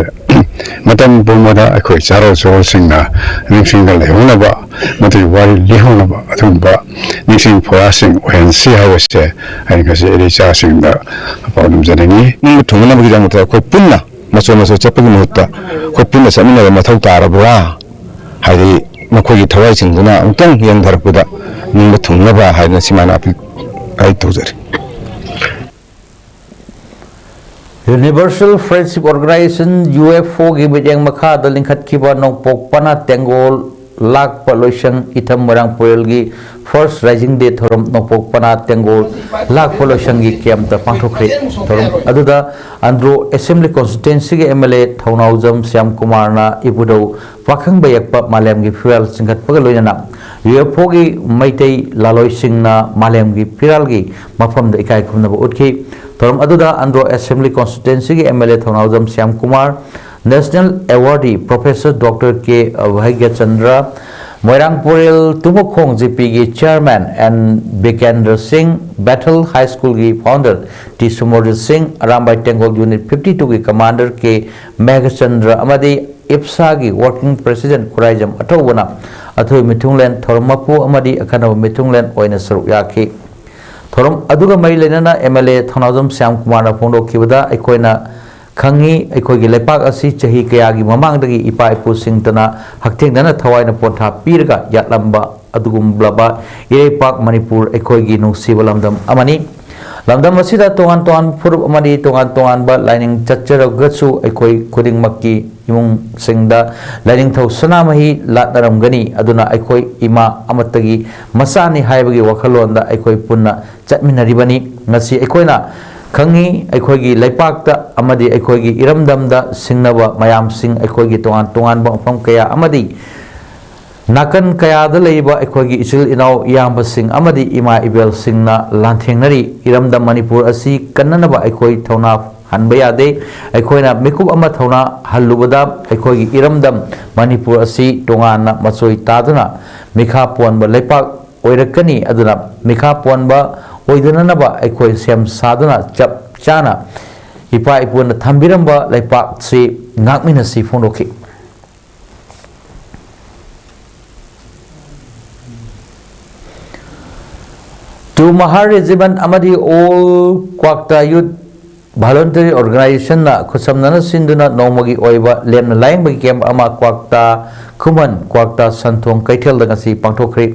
ꯃꯇꯝ ꯄꯨꯝꯕꯗ ꯑꯩꯈꯣꯏ ꯆꯥꯔꯣꯜ ꯁꯨꯔꯣꯜꯁꯤꯡꯅ ꯅꯤꯡꯁꯤꯡꯗ ꯂꯩꯍꯧꯅꯕ, ꯃꯗꯨꯒꯤ ꯋꯥꯔꯤ ꯂꯤꯍꯧꯅꯕ, ꯑꯗꯨꯒꯨꯝꯕ ꯅꯤꯡꯁꯤꯡ ꯐꯨꯔꯥꯁꯤꯡ ꯑꯣꯏꯍꯟꯁꯤ ꯍꯥꯏꯕꯁꯦ ꯑꯩ ꯉꯁꯤ ꯑꯩ ꯏꯆꯥꯁꯤꯡꯗ ꯄꯥꯎꯗꯝꯖꯅꯤꯡꯏ꯫ ꯅꯤꯡꯕ ꯊꯨꯡꯅꯅꯕꯒꯤꯗꯃꯛꯇ ꯑꯩꯈꯣꯏ ꯄꯨꯟꯅ ꯃꯆꯣ ꯃꯆꯣ ꯆꯠꯄꯒꯤ ꯃꯍꯨꯠꯇ ꯑꯩꯈꯣꯏ ꯄꯨꯟꯅ ꯆꯠꯃꯤꯟꯅꯕ ꯃꯊꯧ ꯇꯥꯔꯕ꯭ꯔꯥ? ꯍꯥꯏꯗꯤ ꯃꯈꯣꯏꯒꯤ ꯊꯋꯥꯏꯁꯤꯡꯗꯨꯅ ꯑꯃꯨꯛꯇꯪ ꯌꯦꯡꯊꯔꯛꯄꯗ ꯅꯤꯡꯕ ꯊꯨꯡꯅꯕ ꯍꯥꯏꯗꯅ ꯁꯤꯃꯥꯏꯅ ꯑꯄꯤꯛ ꯑꯩ ꯇꯧꯖꯔꯤ꯫ Universal Friendship Organization, U F O ꯒꯤ ꯃꯤꯠꯌꯦꯡ ꯃꯈꯥꯗ ꯂꯤꯡꯈꯠꯈꯤꯕ ꯅꯣꯡꯄꯣꯛ ꯄꯅꯥ ꯇꯦꯡꯒꯣꯜ ꯂꯥꯛꯄ ꯂꯣꯏꯁꯪ ꯏꯊꯝ ꯃꯣꯏꯔꯥꯡ ꯄꯨꯔꯦꯜꯒꯤ First Rising Day ꯊꯧꯔꯝ ꯅꯣꯡꯄꯣꯛ ꯄꯅꯥ ꯇꯦꯡꯒꯣꯜ ꯂꯥꯛꯄ ꯂꯣꯏꯁꯪꯒꯤ ꯀꯦꯝꯞꯇ ꯄꯥꯡꯊꯣꯛꯈ꯭ꯔꯦ꯫ ꯊꯧꯔꯝ ꯑꯗꯨꯗ ꯑꯟꯗ꯭ꯔꯣ Assembly Constituency ꯒꯤ M L A ꯊꯧꯅꯥꯎꯖꯝ ꯁ꯭ꯌꯥꯝ ꯀꯨꯃꯥꯔꯅ ꯏꯕꯨꯙꯧ ꯄꯥꯈꯪꯕ ꯌꯦꯛꯄ ꯃꯥꯂꯦꯝꯒꯤ ꯐꯤꯔꯥꯜ ꯆꯤꯡꯈꯠꯄꯒ ꯂꯣꯏꯅꯅ U F O ꯒꯤ ꯃꯩꯇꯩ ꯂꯥꯂꯣꯏꯁꯤꯡꯅ ꯃꯥꯂꯦꯝꯒꯤ ꯐꯤꯔꯥꯜꯒꯤ ꯃꯐꯝꯗ ꯏꯀꯥꯏ ꯈꯨꯝꯅꯕ ꯎꯠꯈꯤ꯫ ꯊꯧꯔꯝ ꯑꯗꯨꯗ ꯑꯟꯗ꯭ꯔꯣ Assembly Constituency ꯒꯤ M L A Thounaojam Shyam Kumar, National Awardee Professor Doctor K Bhagyachandra, Moirang ꯄꯨꯔꯦꯜ ꯇꯨꯕꯈꯣꯡ G P ꯒꯤ Chairman N ꯕꯤꯀꯦꯟꯗ꯭ꯔ ꯁꯤꯡ, Bethel High School ꯒꯤ Founder T ꯁꯨꯃꯣꯗꯤꯠ ꯁꯤꯡ, ꯑꯔꯥꯝꯕꯥꯏ ꯇꯦꯡꯒꯣꯜ Unit fifty two ꯒꯤ Commander K ꯃꯦꯘꯆꯟꯗ꯭ꯔ ꯑꯃꯗꯤ ꯏꯞꯁꯥꯒꯤ Working President ꯈꯨꯔꯥꯏꯖꯝ ꯑꯊꯧꯕꯅ ꯑꯊꯣꯏ ꯃꯤꯊꯨꯡꯂꯦꯟ, ꯊꯧꯔꯝ ꯃꯄꯨ ꯑꯃꯗꯤ ꯑꯈꯟꯅꯕ ꯃꯤꯊꯨꯡꯂꯦꯟ ꯑꯣꯏꯅ ꯁꯔꯨꯛ ꯌꯥꯈꯤ꯫ ꯊꯧꯔꯝ ꯑꯗꯨꯒ ꯃꯔꯤ ꯂꯩꯅꯅ M L A ꯊꯧꯅꯥꯎꯖꯝ ꯁ꯭ꯌꯥꯝ ꯀꯨꯃꯥꯔꯅ ꯐꯣꯡꯗꯣꯛꯈꯤꯕꯗ, ꯑꯩꯈꯣꯏꯅ ꯈꯪꯉꯤ, ꯑꯩꯈꯣꯏꯒꯤ ꯂꯩꯄꯥꯛ ꯑꯁꯤ ꯆꯍꯤ ꯀꯌꯥꯒꯤ ꯃꯃꯥꯡꯗꯒꯤ ꯏꯄꯥ ꯏꯄꯨꯁꯤꯡꯇꯅ ꯍꯛꯊꯦꯡꯅꯅ ꯊꯋꯥꯏꯅ ꯄꯣꯟꯊꯥ ꯄꯤꯔꯒ ꯌꯥꯠꯂꯝꯕ ꯑꯗꯨꯒꯨꯝꯂꯕ ꯏꯔꯩꯄꯥꯛ ꯃꯅꯤꯄꯨꯔ ꯑꯩꯈꯣꯏꯒꯤ ꯅꯨꯡꯁꯤꯕ ꯂꯝꯗꯝ ꯑꯃꯅꯤ꯫ ꯂꯝꯗꯝ ꯑꯁꯤꯗ ꯇꯣꯉꯥꯟ ꯇꯣꯉꯥꯟꯕ ꯐꯨꯔꯨꯞ ꯑꯃꯗꯤ ꯇꯣꯉꯥꯟ ꯇꯣꯉꯥꯟꯕ ꯂꯥꯏꯅꯤꯡ ꯆꯠꯆꯔꯒꯁꯨ, ꯑꯩꯈꯣꯏ ꯈꯨꯗꯤꯡꯃꯛꯀꯤ ꯏꯃꯨꯡꯁꯤꯡꯗ ꯂꯥꯏꯅꯤꯡꯊꯧ ꯁꯅꯥꯃꯍꯤ ꯂꯥꯠꯅꯔꯝꯒꯅꯤ꯫ ꯑꯗꯨꯅ ꯑꯩꯈꯣꯏ ꯏꯃꯥ ꯑꯃꯠꯇꯒꯤ ꯃꯆꯥꯅꯤ ꯍꯥꯏꯕꯒꯤ ꯋꯥꯈꯜꯂꯣꯟꯗ ꯑꯩꯈꯣꯏ ꯄꯨꯟꯅ ꯆꯠꯃꯤꯟꯅꯔꯤꯕꯅꯤ꯫ ꯉꯁꯤ ꯑꯩꯈꯣꯏꯅ ꯈꯪꯉꯤ, ꯑꯩꯈꯣꯏꯒꯤ ꯂꯩꯄꯥꯛꯇ ꯑꯃꯗꯤ ꯑꯩꯈꯣꯏꯒꯤ ꯏꯔꯝꯗꯝꯗ ꯁꯤꯡꯅꯕ ꯃꯌꯥꯝꯁꯤꯡ, ꯑꯩꯈꯣꯏꯒꯤ ꯇꯣꯉꯥꯟ ꯇꯣꯉꯥꯟꯕ ꯃꯐꯝ ꯀꯌꯥ ꯑꯃꯗꯤ ꯅꯥꯀꯟ ꯀꯌꯥꯗ ꯂꯩꯔꯤꯕ ꯑꯩꯈꯣꯏꯒꯤ ꯏꯆꯤꯜ ꯏꯅꯥꯎ ꯏꯌꯥꯝꯕꯁꯤꯡ ꯑꯃꯗꯤ ꯏꯃꯥ ꯏꯕꯦꯜꯁꯤꯡꯅ ꯂꯥꯟꯊꯦꯡꯅꯔꯤ꯫ ꯏꯔꯝꯗꯝ ꯃꯅꯤꯄꯨꯔ ꯑꯁꯤ ꯀꯟꯅꯅꯕ ꯑꯩꯈꯣꯏ ꯊꯧꯅꯥ ꯍꯟꯕ ꯌꯥꯗꯦ꯫ ꯑꯩꯈꯣꯏꯅ ꯃꯤꯀꯨꯞ ꯑꯃ ꯊꯧꯅꯥ ꯍꯜꯂꯨꯕꯗ ꯑꯩꯈꯣꯏꯒꯤ ꯏꯔꯝꯗꯝ ꯃꯅꯤꯄꯨꯔ ꯑꯁꯤ ꯇꯣꯉꯥꯟꯅ ꯃꯆꯣꯏ ꯇꯥꯗꯨꯅ ꯃꯤꯈꯥ ꯄꯣꯟꯕ ꯂꯩꯄꯥꯛ ꯑꯣꯏꯔꯛꯀꯅꯤ꯫ ꯑꯗꯨꯅ ꯃꯤꯈꯥ ꯄꯣꯟꯕ ꯑꯣꯏꯗꯅꯅꯕ ꯑꯩꯈꯣꯏ ꯁꯦꯝ ꯁꯥꯗꯨꯅ ꯆꯞ ꯆꯥꯅ ꯏꯄꯥ ꯏꯄꯨꯅ ꯊꯝꯕꯤꯔꯝꯕ ꯂꯩꯄꯥꯛꯁꯤ ꯉꯥꯛꯃꯤꯟꯅꯁꯤ ꯐꯣꯡꯗꯣꯛꯈꯤ꯫ ꯇꯨ ꯃꯍꯥꯔ ꯔꯦꯖꯤꯃꯦꯟ ꯑꯃꯗꯤ ꯑꯣꯜ ꯀ꯭ꯋꯥꯛꯇꯥ ꯌꯨꯠ ꯚꯣꯂꯨꯟꯇꯔꯤ ꯑꯣꯔꯒꯅꯥꯏꯖꯦꯁꯟꯅ ꯈꯨꯠꯁꯝꯅꯅ ꯁꯤꯟꯗꯨꯅ ꯅꯣꯡꯃꯒꯤ ꯑꯣꯏꯕ ꯂꯦꯝꯅ ꯂꯥꯌꯦꯡꯕꯒꯤ ꯀꯦꯝꯞ ꯑꯃ ꯀ꯭ꯋꯥꯛꯇꯥ ꯈꯨꯃꯟ ꯀ꯭ꯋꯥꯛꯇꯥ ꯁꯟꯊꯣꯡ ꯀꯩꯊꯦꯜꯗ ꯉꯁꯤ ꯄꯥꯡꯊꯣꯛꯈ꯭ꯔꯤ꯫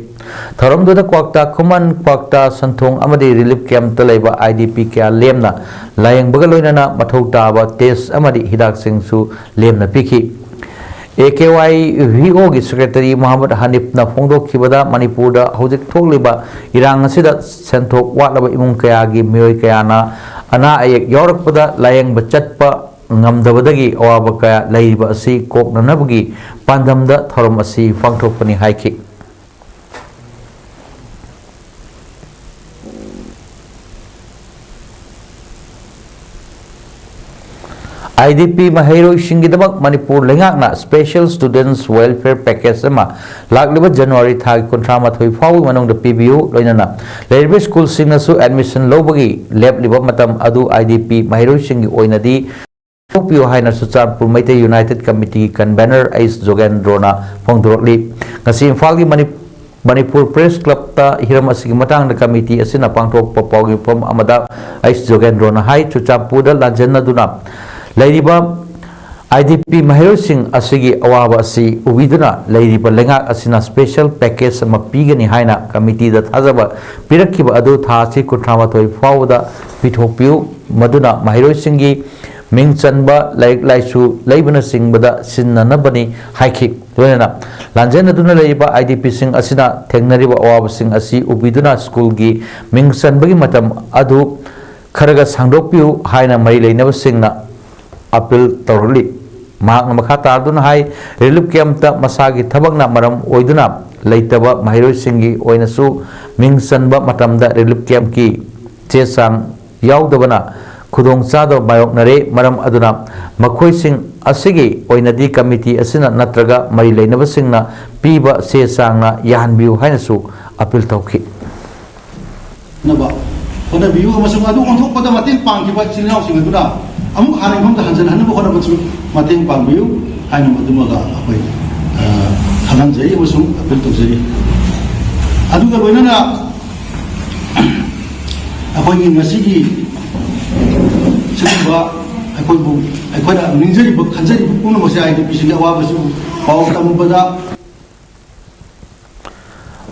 ꯊꯧꯔꯝꯗꯨꯗ ꯀ꯭ꯋꯥꯛꯇꯥ ꯈꯨꯃꯟ ꯀ꯭ꯋꯥꯛꯇꯥ ꯁꯟꯊꯣꯡ ꯑꯃꯗꯤ ꯔꯤꯂꯤꯐ ꯀꯦꯝꯞꯇ ꯂꯩꯕ ꯑꯥꯏ ꯗꯤ ꯄꯤ ꯀꯌꯥ ꯂꯦꯝꯅ ꯂꯥꯌꯦꯡꯕꯒ ꯂꯣꯏꯅꯅ ꯃꯊꯧ ꯇꯥꯕ ꯇꯦꯁ ꯑꯃꯗꯤ ꯍꯤꯗꯥꯛꯁꯤꯡꯁꯨ ꯂꯦꯝꯅ ꯄꯤꯈꯤ꯫ ꯑꯦ ꯀꯦ ꯋꯥꯏ ꯚꯤ ꯑꯣꯒꯤ ꯁꯦꯀ꯭ꯔꯦꯇꯔꯤ ꯃꯣꯍꯝꯃꯗ ꯍꯅꯤꯐꯅ ꯐꯣꯡꯗꯣꯛꯈꯤꯕꯗ, ꯃꯅꯤꯄꯨꯔꯗ ꯍꯧꯖꯤꯛ ꯊꯣꯛꯂꯤꯕ ꯏꯔꯥꯡ ꯑꯁꯤꯗ ꯁꯦꯟꯊꯣꯛ ꯋꯥꯠꯂꯕ ꯏꯃꯨꯡ ꯀꯌꯥꯒꯤ ꯃꯤꯑꯣꯏ ꯀꯌꯥꯅ ꯑꯅꯥ ꯑꯌꯦꯛ ꯌꯥꯎꯔꯛꯄꯗ ꯂꯥꯌꯦꯡꯕ ꯆꯠꯄ ꯉꯝꯗꯕꯗꯒꯤ ꯑꯋꯥꯕ ꯀꯌꯥ ꯂꯩꯔꯤꯕ ꯑꯁꯤ ꯀꯣꯛꯅꯅꯕꯒꯤ ꯄꯥꯟꯗꯝꯗ ꯊꯧꯔꯝ ꯑꯁꯤ ꯄꯥꯡꯊꯣꯛꯄꯅꯤ ꯍꯥꯏꯈꯤ꯫ ꯑꯥꯏ ꯗꯤ ꯄꯤ ꯃꯍꯩꯔꯣꯏꯁꯤꯡꯒꯤꯗꯃꯛ ꯃꯅꯤꯄꯨꯔ ꯂꯩꯉꯥꯛꯅ Special Students Welfare Package ꯑꯃ ꯂꯥꯛꯂꯤꯕ ꯖꯅꯋꯥꯔꯤ ꯊꯥꯒꯤ ꯀꯨꯟꯊ꯭ꯔꯥ ꯃꯥꯊꯣꯏ ꯐꯥꯎꯕꯒꯤ ꯃꯅꯨꯡꯗ ꯄꯤꯕꯤꯌꯨ, ꯂꯣꯏꯅꯅ ꯂꯩꯔꯤꯕ ꯁ꯭ꯀꯨꯜꯁꯤꯡꯅꯁꯨ ꯑꯦꯗꯃꯤꯁꯟ ꯂꯧꯕꯒꯤ ꯂꯦꯞꯂꯤꯕ ꯃꯇꯝ ꯑꯗꯨ ꯑꯥꯏ ꯗꯤ ꯄꯤ ꯃꯍꯩꯔꯣꯏꯁꯤꯡꯒꯤ ꯑꯣꯏꯅꯗꯤ ꯊꯣꯛꯄꯤꯌꯨ ꯍꯥꯏꯅ ꯆꯨꯔꯆꯥꯟꯄꯨꯔ ꯃꯩꯇꯩ ꯌꯨꯅꯥꯏꯇꯦꯗ ꯀꯃꯤꯇꯤꯒꯤ ꯀꯟꯚꯦꯅꯔ ꯑꯩꯆ ꯖꯣꯒꯦꯟꯗ꯭ꯔꯣꯅ ꯐꯣꯡꯗꯣꯔꯛꯂꯤ꯫ ꯉꯁꯤ ꯏꯝꯐꯥꯜꯒꯤ ꯃꯅꯤ-, ꯃꯅꯤꯄꯨꯔ ꯄ꯭ꯔꯦꯁ ꯀ꯭ꯂꯕꯇ ꯍꯤꯔꯝ ꯑꯁꯤꯒꯤ ꯃꯇꯥꯡꯗ ꯀꯃꯤꯇꯤ ꯑꯁꯤꯅ ꯄꯥꯡꯊꯣꯛꯄ ꯄꯥꯎꯒꯤ ꯃꯐꯝ ꯑꯃꯗ ꯑꯩꯆ ꯖꯣꯒꯦꯟꯗ꯭ꯔꯣꯅ ꯍꯥꯏ, ꯆꯨꯔꯆꯥꯟꯄꯨꯔꯗ ꯂꯥꯟꯖꯦꯟꯅꯗꯨꯅ ꯂꯩꯔꯤꯕ ꯑꯥꯏ ꯗꯤ ꯄꯤ ꯃꯍꯩꯔꯣꯏꯁꯤꯡ ꯑꯁꯤꯒꯤ ꯑꯋꯥꯕ ꯑꯁꯤ ꯎꯕꯤꯗꯨꯅ ꯂꯩꯔꯤꯕ ꯂꯩꯉꯥꯛ ꯑꯁꯤꯅ ꯁ꯭ꯄꯦꯁꯦꯜ ꯄꯦꯀꯦꯖ ꯑꯃ ꯄꯤꯒꯅꯤ ꯍꯥꯏꯅ ꯀꯃꯤꯇꯤꯗ ꯊꯥꯖꯕ ꯄꯤꯔꯛꯈꯤꯕ ꯑꯗꯨ ꯊꯥ ꯑꯁꯤ ꯀꯨꯟꯊ꯭ꯔꯥ ꯃꯥꯊꯣꯏ ꯐꯥꯎꯕꯗ ꯄꯤꯊꯣꯛꯄꯤꯌꯨ, ꯃꯗꯨꯅ ꯃꯍꯩꯔꯣꯏꯁꯤꯡꯒꯤ ꯃꯤꯡ ꯆꯟꯕ, ꯂꯥꯏꯔꯤꯛ ꯂꯥꯏꯁꯨ ꯂꯩꯕꯅꯆꯤꯡꯕꯗ ꯁꯤꯖꯤꯟꯅꯅꯕꯅꯤ ꯍꯥꯏꯈꯤ꯫ ꯂꯣꯏꯅꯅ ꯂꯥꯟꯖꯦꯟꯅꯗꯨꯅ ꯂꯩꯔꯤꯕ ꯑꯥꯏ ꯗꯤ ꯄꯤꯁꯤꯡ ꯑꯁꯤꯅ ꯊꯦꯡꯅꯔꯤꯕ ꯑꯋꯥꯕꯁꯤꯡ ꯑꯁꯤ ꯎꯕꯤꯗꯨꯅ ꯁ꯭ꯀꯨꯜꯒꯤ ꯃꯤꯡ ꯆꯟꯕꯒꯤ ꯃꯇꯝ ꯑꯗꯨ ꯈꯔꯒ ꯁꯥꯡꯗꯣꯛꯄꯤꯌꯨ ꯍꯥꯏꯅ ꯃꯔꯤ ꯂꯩꯅꯕꯁꯤꯡꯅ ꯑꯄꯤꯜ ꯇꯧꯔꯛꯂꯤ꯫ ꯃꯍꯥꯛꯅ ꯃꯈꯥ ꯇꯥꯗꯨꯅ ꯍꯥꯏ, ꯔꯤꯂꯤꯐ ꯀꯦꯝꯞꯇ ꯃꯁꯥꯒꯤ ꯊꯕꯛꯅ ꯃꯔꯝ ꯑꯣꯏꯗꯨꯅ ꯂꯩꯇꯕ ꯃꯍꯩꯔꯣꯏꯁꯤꯡꯒꯤ ꯑꯣꯏꯅꯁꯨ ꯃꯤꯡ ꯆꯟꯕ ꯃꯇꯝꯗ ꯔꯤꯂꯤꯐ ꯀꯦꯝꯞꯀꯤ ꯆꯦ ꯆꯥꯡ ꯌꯥꯎꯗꯕꯅ ꯈꯨꯗꯣꯡꯆꯥꯗꯕ ꯃꯥꯌꯣꯛꯅꯔꯦ꯫ ꯃꯔꯝ ꯑꯗꯨꯅ ꯃꯈꯣꯏꯁꯤꯡ ꯑꯁꯤꯒꯤ ꯑꯣꯏꯅꯗꯤ ꯀꯃꯤꯇꯤ ꯑꯁꯤꯅ ꯅꯠꯇ꯭ꯔꯒ ꯃꯔꯤ ꯂꯩꯅꯕꯁꯤꯡꯅ ꯄꯤꯕ ꯆꯦ ꯆꯥꯡꯅ ꯌꯥꯍꯟꯕꯤꯌꯨ ꯍꯥꯏꯅꯁꯨ ꯑꯄꯤꯜ ꯇꯧꯈꯤ꯫ ꯅꯕ ꯍꯣꯠꯅꯕꯤꯌꯨ ꯑꯃꯁꯨꯡ ꯑꯗꯨ ꯑꯣꯟꯊꯣꯛꯄꯗ ꯃꯇꯦꯡ ꯄꯥꯡꯈꯤꯕ ꯏꯆꯤꯜ ꯏꯅꯥꯎꯁꯤꯡ ꯑꯗꯨꯅ ꯑꯃꯨꯛ ꯍꯥꯟꯅꯒꯤ ꯃꯐꯝꯗ ꯍꯟꯖꯤꯟꯍꯟꯅꯕ ꯍꯣꯠꯅꯕꯁꯨ ꯃꯇꯦꯡ ꯄꯥꯡꯕꯤꯌꯨ ꯍꯥꯏꯅ ꯃꯗꯨꯃꯒ ꯑꯩꯈꯣꯏ ꯈꯪꯍꯟꯖꯔꯤ ꯑꯃꯁꯨꯡ ꯑꯄꯤꯜ ꯇꯧꯖꯔꯤ꯫ ꯑꯗꯨꯒ ꯂꯣꯏꯅꯅ ꯑꯩꯈꯣꯏꯒꯤ ꯉꯁꯤꯒꯤ ꯁꯤꯒꯨꯝꯕ ꯑꯩꯈꯣꯏꯕꯨ ꯑꯩꯈꯣꯏꯅ ꯅꯤꯡꯖꯔꯤꯕ ꯈꯟꯖꯔꯤꯕ ꯄꯨꯝꯅꯃꯛꯁꯦ ꯑꯥꯏ ꯗꯤ ꯄꯤꯁꯤꯡꯒꯤ ꯑꯋꯥꯕꯁꯨ ꯄꯥꯎ ꯇꯝꯕꯗ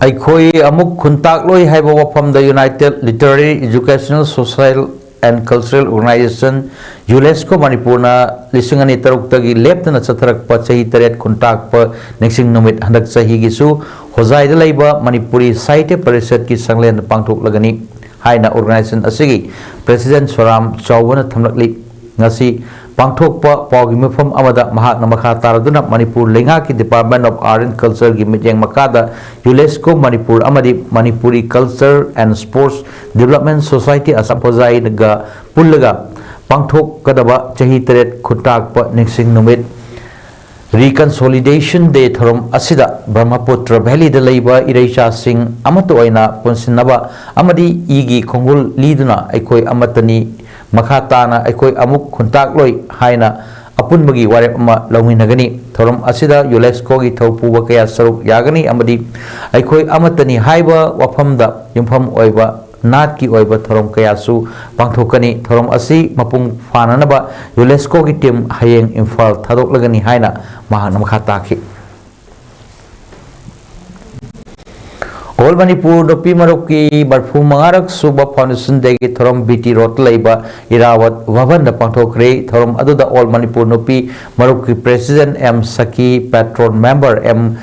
ꯑꯩꯈꯣꯏ ꯑꯃꯨꯛ ꯈꯨꯟꯇꯥꯛꯂꯣꯏ ꯍꯥꯏꯕ ꯋꯥꯐꯝꯗ United Literary Educational Social and Cultural Organization, ꯌꯨꯂꯦꯁꯀꯣ ꯃꯅꯤꯄꯨꯔꯅ ꯂꯤꯁꯤꯡ ꯑꯅꯤ ꯇꯔꯨꯛꯇꯒꯤ ꯂꯦꯞꯇꯅ ꯆꯠꯊꯔꯛꯄ ꯆꯍꯤ ꯇꯔꯦꯠ ꯈꯨꯟꯇꯥꯛꯄ ꯅꯤꯡꯁꯤꯡ ꯅꯨꯃꯤꯠ ꯍꯟꯗꯛ ꯆꯍꯤꯒꯤꯁꯨ ꯍꯣꯖꯥꯏꯗ ꯂꯩꯕ ꯃꯅꯤꯄꯨꯔꯤ ꯁꯥꯍꯤꯇ꯭ꯌ ꯄꯔꯤꯁꯠꯀꯤ ꯁꯪꯂꯦꯟꯗ ꯄꯥꯡꯊꯣꯛꯂꯒꯅꯤ ꯍꯥꯏꯅ organization ꯑꯁꯤꯒꯤ president ꯁꯣꯔꯥꯝ ꯆꯥꯎꯕꯅ ꯊꯝꯂꯛꯂꯤ꯫ ꯉꯁꯤ ꯄꯥꯡꯊꯣꯛꯄ ꯄꯥꯎꯒꯤ ꯃꯤꯐꯝ ꯑꯃꯗ ꯃꯍꯥꯛꯅ ꯃꯈꯥ ꯇꯥꯔꯗꯨꯅ ꯃꯅꯤꯄꯨꯔ ꯂꯩꯉꯥꯛꯀꯤ Department of Art and Culture ꯒꯤ ꯃꯤꯠꯌꯦꯡ ꯃꯈꯥꯗ ꯌꯨꯂꯦꯁꯀꯣ ꯃꯅꯤꯄꯨꯔ ꯑꯃꯗꯤ Manipuri Culture and Sports Development Society Assam ꯍꯣꯖꯥꯏꯒ ꯄꯨꯜꯂꯒ ꯄꯥꯡꯊꯣꯛꯀꯗꯕ ꯆꯍꯤ ꯇꯔꯦꯠ ꯈꯨꯟꯇꯥꯛꯄ ꯅꯤꯡꯁꯤꯡ ꯅꯨꯃꯤꯠ Reconciliation Day ꯊꯧꯔꯝ ꯑꯁꯤꯗ ꯕ꯭ꯔꯍ꯭ꯃꯄꯨꯇ꯭ꯔ ꯚꯦꯂꯤꯗ ꯂꯩꯕ ꯏꯔꯩꯆꯥꯁꯤꯡ ꯑꯃꯠꯇ ꯑꯣꯏꯅ ꯄꯨꯟꯁꯤꯟꯅꯕ ꯑꯃꯗꯤ ꯏꯒꯤ ꯈꯣꯡꯒꯨꯜ ꯂꯤꯗꯨꯅ ꯑꯩꯈꯣꯏ ꯑꯃꯠꯇꯅꯤ, ꯃꯈꯥ ꯇꯥꯅ ꯑꯩꯈꯣꯏ ꯑꯃꯨꯛ ꯈꯨꯟꯇꯥꯛꯂꯣꯏ ꯍꯥꯏꯅ ꯑꯄꯨꯟꯕꯒꯤ ꯋꯥꯔꯦꯞ ꯑꯃ ꯂꯧꯃꯤꯟꯅꯒꯅꯤ꯫ ꯊꯧꯔꯝ ꯑꯁꯤꯗ ꯌꯨꯂꯦꯁꯀꯣꯒꯤ ꯊꯧꯄꯨꯕ ꯀꯌꯥ ꯁꯔꯨꯛ ꯌꯥꯒꯅꯤ ꯑꯃꯗꯤ ꯑꯩꯈꯣꯏ ꯑꯃꯠꯇꯅꯤ ꯍꯥꯏꯕ ꯋꯥꯐꯝꯗ ꯌꯨꯝꯐꯝ ꯑꯣꯏꯕ ꯅꯥꯠꯀꯤ ꯑꯣꯏꯕ ꯊꯧꯔꯝ ꯀꯌꯥꯁꯨ ꯄꯥꯡꯊꯣꯛꯀꯅꯤ꯫ ꯊꯧꯔꯝ ꯑꯁꯤ ꯃꯄꯨꯡ ꯐꯥꯅꯅꯕ ꯌꯨꯂꯦꯁꯀꯣꯒꯤ team ꯍꯌꯦꯡ ꯏꯝꯐꯥꯜ ꯊꯥꯗꯣꯛꯂꯒꯅꯤ ꯍꯥꯏꯅ ꯃꯍꯥꯛꯅ ꯃꯈꯥ ꯇꯥꯈꯤ꯫ All Manipur ꯅꯨꯄꯤ ꯃꯔꯨꯞꯀꯤ ꯃꯔꯐꯨ ꯃꯉꯥꯔꯛ ꯁꯨꯕ Foundation Day ꯒꯤ ꯊꯧꯔꯝ B T Road ꯇ ꯂꯩꯕ ꯏꯔꯥꯋꯠ ꯚꯕꯟꯗ ꯄꯥꯡꯊꯣꯛꯈ꯭ꯔꯦ꯫ ꯊꯧꯔꯝ ꯑꯗꯨꯗ All Manipur ꯅꯨꯄꯤ ꯃꯔꯨꯞꯀꯤ president M ꯁꯈꯤ, patron member M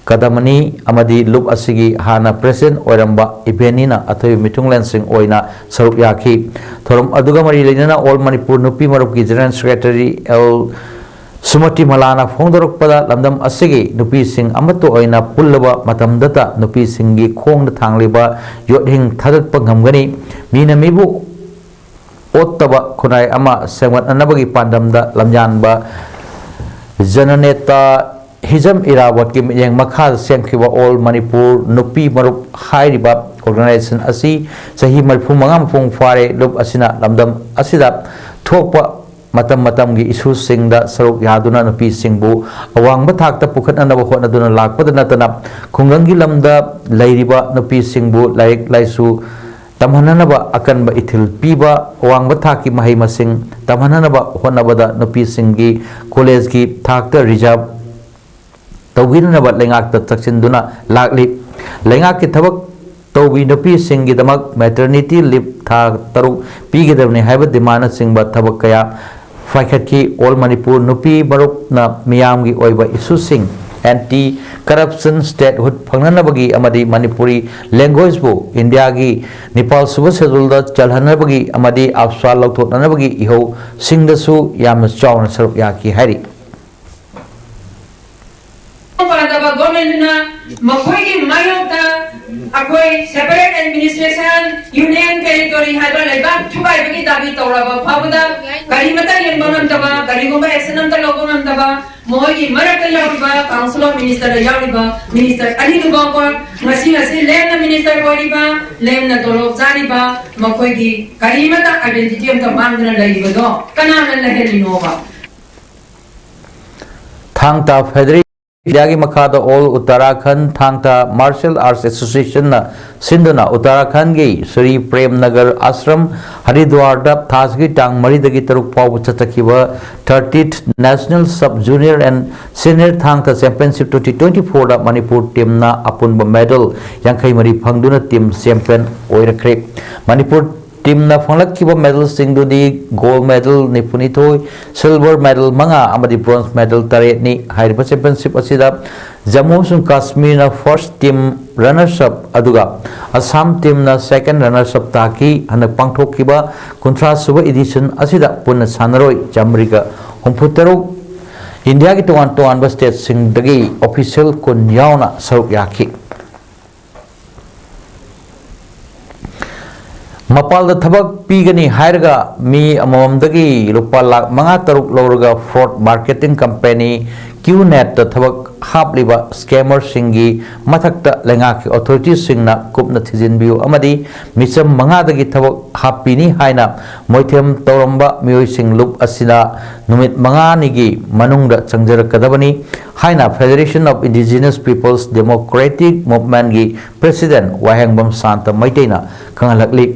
ꯀꯗꯃꯅꯤ ꯑꯃꯗꯤ ꯂꯨꯞ ꯑꯁꯤꯒꯤ ꯍꯥꯟꯅ president ꯑꯣꯏꯔꯝꯕ ꯏꯕꯦꯅꯤꯅ ꯑꯊꯣꯏꯕ ꯃꯤꯊꯨꯡꯂꯦꯟꯁꯤꯡ ꯑꯣꯏꯅ ꯁꯔꯨꯛ ꯌꯥꯈꯤ꯫ ꯊꯧꯔꯝ ꯑꯗꯨꯒ ꯃꯔꯤ ꯂꯩꯅꯅ All Manipur ꯅꯨꯄꯤ ꯃꯔꯨꯞꯀꯤ general secretary L ꯁꯨꯃꯇꯤꯃꯂꯥꯅ ꯐꯣꯡꯗꯣꯔꯛꯄꯗ, ꯂꯝꯗꯝ ꯑꯁꯤꯒꯤ ꯅꯨꯄꯤꯁꯤꯡ ꯑꯃꯠꯇ ꯑꯣꯏꯅ ꯄꯨꯜꯂꯕ ꯃꯇꯝꯗꯇ ꯅꯨꯄꯤꯁꯤꯡꯒꯤ ꯈꯣꯡꯗ ꯊꯥꯡꯂꯤꯕ ꯌꯣꯠꯍꯤꯡ ꯊꯥꯗꯠꯄ ꯉꯝꯒꯅꯤ꯫ ꯃꯤꯅ ꯃꯤꯕꯨ ꯑꯣꯠꯇꯕ ꯈꯨꯟꯅꯥꯏ ꯑꯃ ꯁꯦꯝꯒꯠꯅꯅꯕꯒꯤ ꯄꯥꯟꯗꯝꯗ ꯂꯝꯌꯥꯟꯕ ꯖꯅꯅꯦꯇꯥ ꯍꯤꯖꯝ ꯏꯔꯥꯕꯣꯠꯀꯤ ꯃꯤꯠꯌꯦꯡ ꯃꯈꯥꯗ ꯁꯦꯝꯈꯤꯕ All Manipur ꯅꯨꯄꯤ ꯃꯔꯨꯞ ꯍꯥꯏꯔꯤꯕ organization ꯑꯁꯤ ꯆꯍꯤ ꯃꯔꯤꯐꯨ ꯃꯉꯥ ꯃꯄꯨꯡ ꯐꯥꯔꯦ꯫ ꯂꯨꯞ ꯑꯁꯤꯅ ꯂꯝꯗꯝ ꯑꯁꯤꯗ ꯊꯣꯛꯄ ꯃꯇꯝ ꯃꯇꯝꯒꯤ ꯏꯁꯨꯁꯤꯡꯗ ꯁꯔꯨꯛ ꯌꯥꯗꯨꯅ ꯅꯨꯄꯤꯁꯤꯡꯕꯨ ꯑꯋꯥꯡꯕ ꯊꯥꯛꯇ ꯄꯨꯈꯠꯅꯅꯕ ꯍꯣꯠꯅꯗꯨꯅ ꯂꯥꯛꯄꯗ ꯅꯠꯇꯅ, ꯈꯨꯡꯒꯪꯒꯤ ꯂꯝꯗ ꯂꯩꯔꯤꯕ ꯅꯨꯄꯤꯁꯤꯡꯕꯨ ꯂꯥꯏꯔꯤꯛ ꯂꯥꯏꯁꯨ ꯇꯝꯍꯟꯅꯅꯕ ꯑꯀꯟꯕ ꯏꯊꯤꯜ ꯄꯤꯕ, ꯑꯋꯥꯡꯕ ꯊꯥꯛꯀꯤ ꯃꯍꯩ ꯃꯁꯤꯡ ꯇꯝꯍꯟꯅꯅꯕ ꯍꯣꯠꯅꯕꯗ ꯅꯨꯄꯤꯁꯤꯡꯒꯤ ꯀꯣꯂꯦꯖꯀꯤ ꯊꯥꯛꯇ ꯔꯤꯖꯥꯔꯚ ꯇꯧꯕꯤꯅꯅꯕ ꯂꯩꯉꯥꯛꯇ ꯆꯪꯁꯤꯟꯗꯨꯅ ꯂꯥꯛꯂꯤ꯫ ꯂꯩꯉꯥꯛꯀꯤ ꯊꯕꯛ ꯇꯧꯕꯤ ꯅꯨꯄꯤꯁꯤꯡꯒꯤꯗꯃꯛ ꯃꯦꯇꯔꯅꯤꯇꯤ ꯂꯤꯞ ꯊꯥ ꯇꯔꯨꯛ ꯄꯤꯒꯗꯕꯅꯤ ꯍꯥꯏꯕ ꯗꯤꯃꯥꯟꯅꯆꯤꯡꯕ ꯊꯕꯛ ꯀꯌꯥ ꯄꯥꯏꯈꯠꯈꯤ꯫ ꯑꯣꯜ ꯃꯅꯤꯄꯨꯔ ꯅꯨꯄꯤ ꯃꯔꯨꯞꯅ ꯃꯤꯌꯥꯝꯒꯤ ꯑꯣꯏꯕ ꯏꯁꯨꯁꯤꯡ, ꯑꯦꯟꯇꯤ ꯀꯔꯞꯁꯟ, ꯁ꯭ꯇꯦꯠꯍꯨꯗ ꯐꯪꯅꯅꯕꯒꯤ ꯑꯃꯗꯤ ꯃꯅꯤꯄꯨꯔꯤ ꯂꯦꯡꯒ꯭ꯋꯦꯖꯕꯨ ꯏꯟꯗꯤꯌꯥꯒꯤ ꯅꯤꯄꯥꯜ ꯁꯨꯕ ꯁꯦꯗꯨꯜꯗ ꯆꯜꯍꯟꯅꯕꯒꯤ ꯑꯃꯗꯤ ꯑꯞꯁꯥ ꯂꯧꯊꯣꯛꯅꯅꯕꯒꯤ ꯏꯍꯧꯁꯤꯡꯗꯁꯨ ꯌꯥꯝꯅ ꯆꯥꯎꯅ ꯁꯔꯨꯛ ꯌꯥꯈꯤ ꯍꯥꯏꯔꯤ꯫ ꯄꯥꯟꯗꯕ ꯒꯣꯔꯃꯦꯟꯗꯨꯅ ꯃꯈꯣꯏꯒꯤ ꯃꯥꯌꯣꯛꯇ ꯑꯩꯈꯣꯏ ꯁꯦꯄꯔꯦꯠ ꯑꯦꯗꯃꯤꯅꯤꯁꯇ꯭ꯔꯦꯁꯟ, ꯌꯨꯅꯤꯌꯟ ꯇꯦꯔꯤꯇꯣꯔꯤ ꯍꯥꯏꯕ ꯂꯩꯕꯥꯛ ꯊꯨꯒꯥꯏꯕꯒꯤ ꯗꯥꯕꯤ ꯇꯧꯔꯕ ꯐꯥꯎꯕꯗ ꯀꯔꯤꯃꯇ ꯌꯦꯡꯕ ꯉꯝꯗꯕ, ꯀꯔꯤꯒꯨꯝꯕ ꯑꯦꯛꯁꯟ ꯑꯃꯇ ꯂꯧꯕ ꯉꯝꯗꯕ, ꯃꯈꯣꯏꯒꯤ ꯃꯔꯛꯇ ꯌꯥꯎꯔꯤꯕ ꯀꯥꯎꯟꯁꯤꯜ ꯑꯣꯐ ꯃꯤꯅꯤꯁꯇꯔꯗ ꯌꯥꯎꯔꯤꯕ ꯃꯤꯅꯤꯁꯇꯔ ꯑꯅꯤꯗꯨ ꯐꯥꯎꯕ ꯉꯁꯤ ꯉꯁꯤ ꯂꯦꯝꯅ ꯃꯤꯅꯤꯁꯇꯔ ꯑꯣꯏꯔꯤꯕ, ꯂꯦꯝꯅ ꯇꯣꯂꯣꯞ ꯆꯥꯔꯤꯕ, ꯃꯈꯣꯏꯒꯤ ꯀꯔꯤꯃꯇ ꯑꯥꯏꯗꯦꯟꯇꯤꯇꯤ ꯑꯃꯇ ꯃꯥꯡꯗꯅ ꯂꯩꯔꯤꯕꯗꯣ ꯀꯅꯥꯅ ꯂꯩꯍꯜꯂꯤꯅꯣꯕ? ꯊꯥꯡ ꯇꯥ ꯐꯦꯗꯔꯦꯜ ꯏꯟꯗꯤꯌꯥꯒꯤ ꯃꯈꯥꯗ ꯑꯣꯜ ꯎꯠꯇꯔꯥꯈꯟꯗ ꯊꯥꯡ ꯇꯥ ꯃꯥꯔꯁꯦꯜ ꯑꯥꯔꯠꯁ ꯑꯦꯁꯣꯁꯤꯌꯦꯁꯟꯅ ꯁꯤꯟꯗꯨꯅ ꯎꯠꯇꯔꯥꯈꯟꯗꯒꯤ ꯁ꯭ꯔꯤ ꯄ꯭ꯔꯦꯝ ꯅꯒꯔ ꯑꯥꯁ꯭ꯔꯝ ꯍꯔꯤꯗ꯭ꯋꯥꯔꯗ ꯊꯥꯁꯤꯒꯤ ꯇꯥꯡ ꯃꯔꯤꯗꯒꯤ ꯇꯔꯨꯛ ꯐꯥꯎꯕ ꯆꯠꯊꯈꯤꯕ thirtieth National Sub Junior and Senior Thang Ta championship twenty twenty-fourꯗ ꯃꯅꯤꯄꯨꯔ ꯇꯤꯝꯅ ꯑꯄꯨꯟꯕ ꯃꯦꯗꯜ ꯌꯥꯡꯈꯩ ꯃꯔꯤ ꯐꯪꯗꯨꯅ ꯇꯤꯝ ꯆꯦꯝꯄꯤꯌꯟ ꯑꯣꯏꯔꯛꯈ꯭ꯔꯦ꯫ ꯃꯅꯤꯄꯨꯔ ꯇꯤꯝꯅ ꯐꯪꯂꯛꯈꯤꯕ ꯃꯦꯗꯜꯁꯤꯡꯗꯨꯗꯤ ꯒꯣꯜꯗ ꯃꯦꯗꯜ ꯅꯤꯐꯨꯅꯤꯊꯣꯏ, ꯁꯤꯜꯚꯔ ꯃꯦꯗꯜ ꯃꯉꯥ ꯑꯃꯗꯤ ꯕ꯭ꯔꯣꯟꯖ ꯃꯦꯗꯜ ꯇꯔꯦꯠꯅꯤ꯫ ꯍꯥꯏꯔꯤꯕ ꯆꯦꯝꯄꯤꯌꯟꯁꯤꯞ ꯑꯁꯤꯗ ꯖꯝꯃꯨ ꯑꯃꯁꯨꯡ ꯀꯥꯁꯃꯤꯔꯅ ꯐꯥꯔꯁ ꯇꯤꯝ ꯔꯅꯔꯁ ꯑꯞ ꯑꯗꯨꯒ ꯑꯁꯥꯝ ꯇꯤꯝꯅ ꯁꯦꯀꯦꯟ ꯔꯅꯔꯁ ꯑꯞ ꯇꯥꯈꯤ꯫ ꯍꯟꯗꯛ ꯄꯥꯡꯊꯣꯛꯈꯤꯕ ꯀꯨꯟꯊ꯭ꯔꯥ ꯁꯨꯕ ꯏꯗꯤꯁꯟ ꯑꯁꯤꯗ ꯄꯨꯟꯅ ꯁꯥꯟꯅꯔꯣꯏ ꯆꯥꯃꯔꯤꯒ ꯍꯨꯝꯐꯨꯇꯔꯨꯛ ꯏꯟꯗꯤꯌꯥꯒꯤ ꯇꯣꯉꯥꯟ ꯇꯣꯉꯥꯟꯕ ꯁ꯭ꯇꯦꯠꯁꯤꯡꯗꯒꯤ ꯑꯣꯐꯤꯁꯤꯌꯦꯜ ꯀꯨꯟ ꯌꯥꯎꯅ ꯁꯔꯨꯛ ꯌꯥꯈꯤ꯫ ꯃꯄꯥꯜꯗ ꯊꯕꯛ ꯄꯤꯒꯅꯤ ꯍꯥꯏꯔꯒ ꯃꯤ ꯑꯃꯃꯝꯗꯒꯤ ꯂꯨꯄꯥ ꯂꯥꯈ ꯃꯉꯥ ꯇꯔꯨꯛ ꯂꯧꯔꯒ fraud marketing company QNet ꯊꯕꯛ ꯍꯥꯞꯂꯤꯕ scammerꯁꯤꯡꯒꯤ ꯃꯊꯛꯇ ꯂꯩꯉꯥꯛꯀꯤ authorityꯁꯤꯡꯅ ꯀꯨꯞꯅ ꯊꯤꯖꯤꯟꯕꯤꯌꯨ ꯑꯃꯗꯤ ꯃꯤꯆꯝ ꯃꯉꯥꯗꯒꯤ ꯊꯕꯛ ꯍꯥꯞꯄꯤꯅꯤ ꯍꯥꯏꯅ ꯃꯣꯏꯊꯦꯝ ꯇꯧꯔꯝꯕ ꯃꯤꯑꯣꯏꯁꯤꯡ ꯂꯨꯞ ꯑꯁꯤꯗ ꯅꯨꯃꯤꯠ ꯃꯉꯥꯅꯤꯒꯤ ꯃꯅꯨꯡꯗ ꯆꯪꯖꯔꯛꯀꯗꯕꯅꯤ ꯍꯥꯏꯅ Federation of Indigenous Peoples Democratic Movementꯀꯤ President ꯋꯥꯍꯦꯡꯕꯝ ꯁꯥꯟꯇ ꯃꯩꯇꯩꯅ ꯈꯪꯍꯜꯂꯛꯂꯤ꯫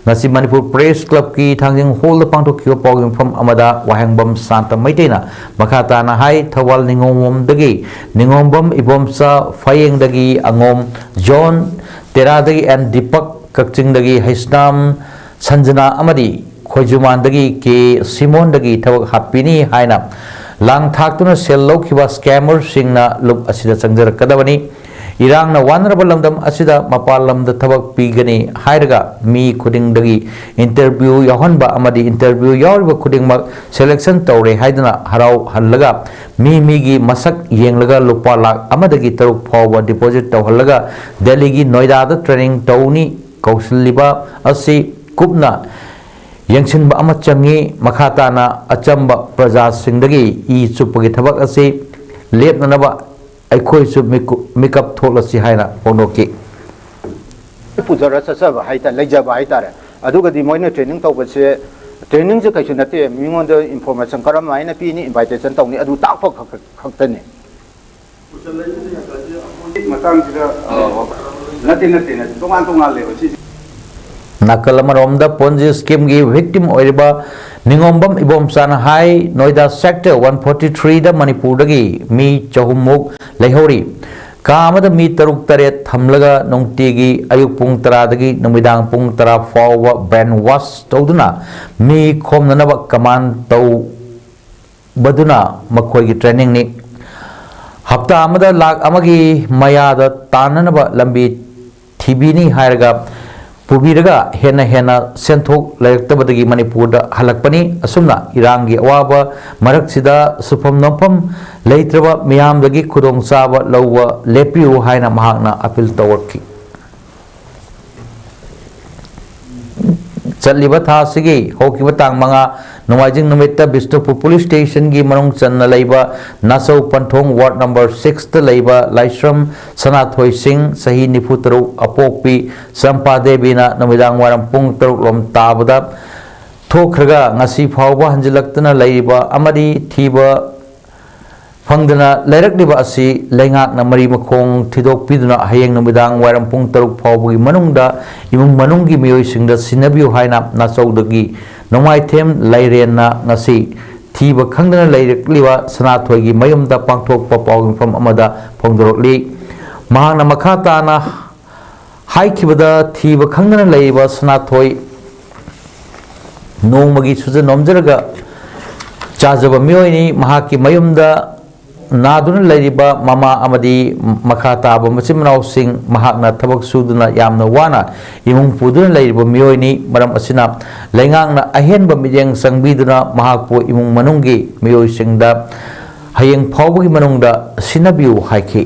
ꯉꯁꯤ ꯃꯅꯤꯄꯨꯔ Press Clubꯀꯤ ꯊꯥꯡꯖꯤꯡ Hallꯗ ꯄꯥꯡꯊꯣꯛꯈꯤꯕ ꯄꯥꯎꯒꯤ ꯃꯐꯝ ꯑꯃꯗ ꯋꯥꯍꯦꯡꯕꯝ ꯁꯥꯟꯇ ꯃꯩꯇꯩꯅ ꯃꯈꯥ ꯇꯥꯅ ꯍꯥꯏ, ꯊꯧꯕꯥꯜ ꯅꯤꯉꯣꯝꯕꯝꯗꯒꯤ, ꯅꯤꯉꯣꯝꯕꯝ ꯏꯕꯣꯝꯆꯥ ꯐꯌꯦꯡꯗꯒꯤ, ꯑꯉꯣꯝ ꯖꯣꯟ ꯇꯦꯔꯥꯗꯒꯤ, ꯑꯦꯟ ꯗꯤꯄꯛ ꯀꯛꯆꯤꯡꯗꯒꯤ, ꯍꯩꯁꯅꯥꯝ ꯁꯟꯖꯅꯥ ꯑꯃꯗꯤ ꯈꯣꯏꯖꯨꯃꯥꯟꯗꯒꯤ ꯀꯦ ꯁꯤꯃꯣꯟꯗꯒꯤ ꯊꯕꯛ ꯍꯥꯞꯄꯤꯅꯤ ꯍꯥꯏꯅ ꯂꯥꯡ ꯊꯥꯛꯇꯨꯅ ꯁꯦꯜ ꯂꯧꯈꯤꯕ scammerꯁꯤꯡꯅ ꯂꯨꯞ ꯑꯁꯤꯗ ꯆꯪꯖꯔꯛꯀꯗꯕꯅꯤ꯫ ꯏꯔꯥꯡꯅ ꯋꯥꯅꯔꯕ ꯂꯝꯗꯝ ꯑꯁꯤꯗ ꯃꯄꯥꯟ ꯂꯝꯗ ꯊꯕꯛ ꯄꯤꯒꯅꯤ ꯍꯥꯏꯔꯒ ꯃꯤ ꯈꯨꯗꯤꯡꯗꯒꯤ interview ꯌꯥꯎꯍꯟꯕ ꯑꯃꯗꯤ interview ꯌꯥꯎꯔꯤꯕ ꯈꯨꯗꯤꯡꯃꯛ selection ꯇꯧꯔꯦ ꯍꯥꯏꯗꯨꯅ ꯍꯔꯥꯎꯍꯜꯂꯒ ꯃꯤ ꯃꯤꯒꯤ ꯃꯁꯛ ꯌꯦꯡꯂꯒ ꯂꯨꯄꯥ ꯂꯥꯈ ꯑꯃꯗꯒꯤ ꯇꯔꯨꯛ ꯐꯥꯎꯕ deposit ꯇꯧꯍꯜꯂꯒ ꯗꯦꯜꯂꯤꯒꯤ ꯅꯣꯏꯗꯥꯗ training ꯇꯧꯅꯤ ꯀꯧꯁꯤꯜꯂꯤꯕ ꯑꯁꯤ ꯀꯨꯞꯅ ꯌꯦꯡꯁꯤꯟꯕ ꯑꯃ ꯆꯪꯏ꯫ ꯃꯈꯥ ꯇꯥꯅ ꯑꯆꯝꯕ ꯄ꯭ꯔꯖꯥꯁꯤꯡꯗꯒꯤ ꯏ ꯆꯨꯞꯄꯒꯤ ꯊꯕꯛ ꯑꯁꯤ ꯂꯦꯞꯅꯅꯕ ꯑꯩꯈꯣꯏꯁꯨ ꯃꯤꯀꯨ-, ꯃꯤꯀꯞ ꯊꯣꯛꯂꯁꯤ ꯍꯥꯏꯅ ꯐꯣꯡꯗꯣꯛꯈꯤ꯫ ꯄꯨꯖꯔ ꯆꯠꯆꯕ ꯍꯥꯏꯇꯥꯔꯦ, ꯂꯩꯖꯕ ꯍꯥꯏꯇꯥꯔꯦ꯫ ꯑꯗꯨꯒꯗꯤ ꯃꯣꯏꯅ training ꯇꯧꯕꯁꯦ, trainingꯁꯦ ꯀꯩꯁꯨ ꯅꯠꯇꯦ, ꯃꯤꯉꯣꯟꯗ information ꯀꯔꯝ ꯍꯥꯏꯅ ꯄꯤꯅꯤ, invitation ꯇꯧꯅꯤ, ꯑꯗꯨ ꯇꯥꯛꯄ ꯈꯛ-, ꯈꯛꯇꯅꯤ꯫ ꯃꯇꯥꯡꯁꯤꯗ, ꯑ, ꯅꯠꯇꯦ, ꯅꯠꯇꯦ, ꯅꯠꯇꯦ, ꯇꯣꯉꯥꯟ ꯇꯣꯉꯥꯜꯂꯦꯕ ꯁꯤꯁꯦ꯫ ꯅꯥꯀꯜ ꯑꯃꯔꯣꯝꯗ Ponzi schemeꯒꯤ victim ꯑꯣꯏꯔꯤꯕ ꯅꯤꯉꯣꯝꯕꯝ ꯏꯕꯣꯝꯆꯥꯅ ꯍꯥꯏ, ꯅꯣꯏꯗꯥ Sector one forty threeꯗ ꯃꯅꯤꯄꯨꯔꯗꯒꯤ ꯃꯤ ꯆꯍꯨꯝꯃꯨꯛ ꯂꯩꯍꯧꯔꯤ꯫ ꯀꯥ ꯑꯃꯗ ꯃꯤ ꯇꯔꯨꯛ ꯇꯔꯦꯠ ꯊꯝꯂꯒ ꯅꯨꯡꯇꯤꯒꯤ ꯑꯌꯨꯛ ꯄꯨꯡ ꯇꯔꯥꯗꯒꯤ ꯅꯨꯃꯤꯗꯥꯡ ꯄꯨꯡ ꯇꯔꯥ ꯐꯥꯎꯕ brainwash ꯇꯧꯗꯨꯅ ꯃꯤ ꯈꯣꯝꯅꯅꯕ command ꯇꯧꯕꯗꯨꯅ ꯃꯈꯣꯏꯒꯤ trainingꯅꯤ꯫ ꯍꯞꯇꯥ ꯑꯃꯗ ꯂꯥꯈ ꯑꯃꯒꯤ ꯃꯌꯥꯗ ꯇꯥꯟꯅꯅꯕ ꯂꯝꯕꯤ ꯊꯤꯕꯤꯅꯤ ꯍꯥꯏꯔꯒ ꯄꯨꯕꯤꯔꯒ ꯍꯦꯟꯅ ꯍꯦꯟꯅ ꯁꯦꯟꯊꯣꯛ ꯂꯩꯔꯛꯇꯕꯗꯒꯤ ꯃꯅꯤꯄꯨꯔꯗ ꯍꯜꯂꯛꯄꯅꯤ꯫ ꯑꯁꯨꯝꯅ ꯏꯔꯥꯡꯒꯤ ꯑꯋꯥꯕ ꯃꯔꯛꯁꯤꯗ ꯁꯨꯐꯝ ꯅꯣꯝꯐꯝ ꯂꯩꯇ꯭ꯔꯕ ꯃꯤꯌꯥꯝꯗꯒꯤ ꯈꯨꯗꯣꯡꯆꯥꯕ ꯂꯧꯕ ꯂꯦꯞꯄꯤꯌꯨ ꯍꯥꯏꯅ ꯃꯍꯥꯛꯅ appeal ꯇꯧꯔꯛꯈꯤ꯫ ꯆꯠꯂꯤꯕ ꯊꯥ ꯑꯁꯤꯒꯤ ꯍꯧꯈꯤꯕ ꯇꯥꯡ ꯃꯉꯥ ꯅꯣꯡꯃꯥꯏꯖꯤꯡ ꯅꯨꯃꯤꯠꯇ ꯕꯤꯁꯅꯨꯄꯨꯔ ꯄꯨꯂꯤꯁ ꯁ꯭ꯇꯦꯁꯟꯒꯤ ꯃꯅꯨꯡ ꯆꯟꯅ ꯂꯩꯕ ꯅꯥꯆꯧ ꯄꯟꯊꯣꯡ ꯋꯥꯔꯗ ꯅꯝꯕꯔ ꯁꯤꯛꯁꯇ ꯂꯩꯕ ꯂꯥꯏꯁ꯭ꯔꯝ ꯁꯅꯥꯊꯣꯏ ꯁꯤꯡ, ꯆꯍꯤ ꯅꯤꯐꯨ ꯇꯔꯨꯛ, ꯑꯄꯣꯛꯄꯤ ꯆꯝꯄꯥ ꯗꯦꯕꯤꯅ ꯅꯨꯃꯤꯗꯥꯡ ꯋꯥꯏꯔꯝ ꯄꯨꯡ ꯇꯔꯨꯛ ꯂꯣꯝ ꯇꯥꯕꯗ ꯊꯣꯛꯈ꯭ꯔꯒ ꯉꯁꯤ ꯐꯥꯎꯕ ꯍꯟꯖꯤꯜꯂꯛꯇꯅ ꯂꯩꯔꯤꯕ ꯑꯃꯗꯤ ꯊꯤꯕ ꯐꯪꯗꯅ ꯂꯩꯔꯛꯂꯤꯕ ꯑꯁꯤ ꯂꯩꯉꯥꯛꯅ ꯃꯔꯤ ꯃꯈꯣꯡ ꯊꯤꯗꯣꯛꯄꯤꯗꯨꯅ ꯍꯌꯦꯡ ꯅꯨꯃꯤꯗꯥꯡ ꯋꯥꯏꯔꯝ ꯄꯨꯡ ꯇꯔꯨꯛ ꯐꯥꯎꯕꯒꯤ ꯃꯅꯨꯡꯗ ꯏꯃꯨꯡ ꯃꯅꯨꯡꯒꯤ ꯃꯤꯑꯣꯏꯁꯤꯡꯗ ꯁꯤꯟꯅꯕꯤꯌꯨ ꯍꯥꯏꯅ ꯅꯥꯆꯧꯗꯒꯤ ꯅꯣꯡꯃꯥꯏꯊꯦꯝ ꯂꯥꯏꯔꯦꯟꯅ ꯉꯁꯤ ꯊꯤꯕ ꯈꯪꯗꯅ ꯂꯩꯔꯛꯂꯤꯕ ꯁꯅꯥꯊꯣꯏꯒꯤ ꯃꯌꯨꯝꯗ ꯄꯥꯡꯊꯣꯛꯄ ꯄꯥꯎ ꯃꯤꯐꯝ ꯑꯃꯗ ꯐꯣꯡꯗꯣꯔꯛꯂꯤ꯫ ꯃꯍꯥꯛꯅ ꯃꯈꯥ ꯇꯥꯅ ꯍꯥꯏꯈꯤꯕꯗ, ꯊꯤꯕ ꯈꯪꯗꯅ ꯂꯩꯔꯤꯕ ꯁꯅꯥꯊꯣꯏ ꯅꯣꯡꯃꯒꯤ ꯁꯨꯖ ꯅꯣꯝꯖꯔꯒ ꯆꯥꯖꯕ ꯃꯤꯑꯣꯏꯅꯤ꯫ ꯃꯍꯥꯛꯀꯤ ꯃꯌꯨꯝꯗ ꯅꯥꯗꯨꯅ ꯂꯩꯔꯤꯕ ꯃꯃꯥ ꯑꯃꯗꯤ ꯃꯈꯥ ꯇꯥꯕ ꯃꯆꯤꯟ ꯃꯅꯥꯎꯁꯤꯡ ꯃꯍꯥꯛꯅ ꯊꯕꯛ ꯁꯨꯗꯨꯅ ꯌꯥꯝꯅ ꯋꯥꯅ ꯏꯃꯨꯡ ꯄꯨꯗꯨꯅ ꯂꯩꯔꯤꯕ ꯃꯤꯑꯣꯏꯅꯤ꯫ ꯃꯔꯝ ꯑꯁꯤꯅ ꯂꯩꯉꯥꯛꯅ ꯑꯍꯦꯟꯕ ꯃꯤꯠꯌꯦꯡ ꯆꯪꯕꯤꯗꯨꯅ ꯃꯍꯥꯛꯄꯨ ꯏꯃꯨꯡ ꯃꯅꯨꯡꯒꯤ ꯃꯤꯑꯣꯏꯁꯤꯡꯗ ꯍꯌꯦꯡ ꯐꯥꯎꯕꯒꯤ ꯃꯅꯨꯡꯗ ꯁꯤꯟꯅꯕꯤꯌꯨ ꯍꯥꯏꯈꯤ꯫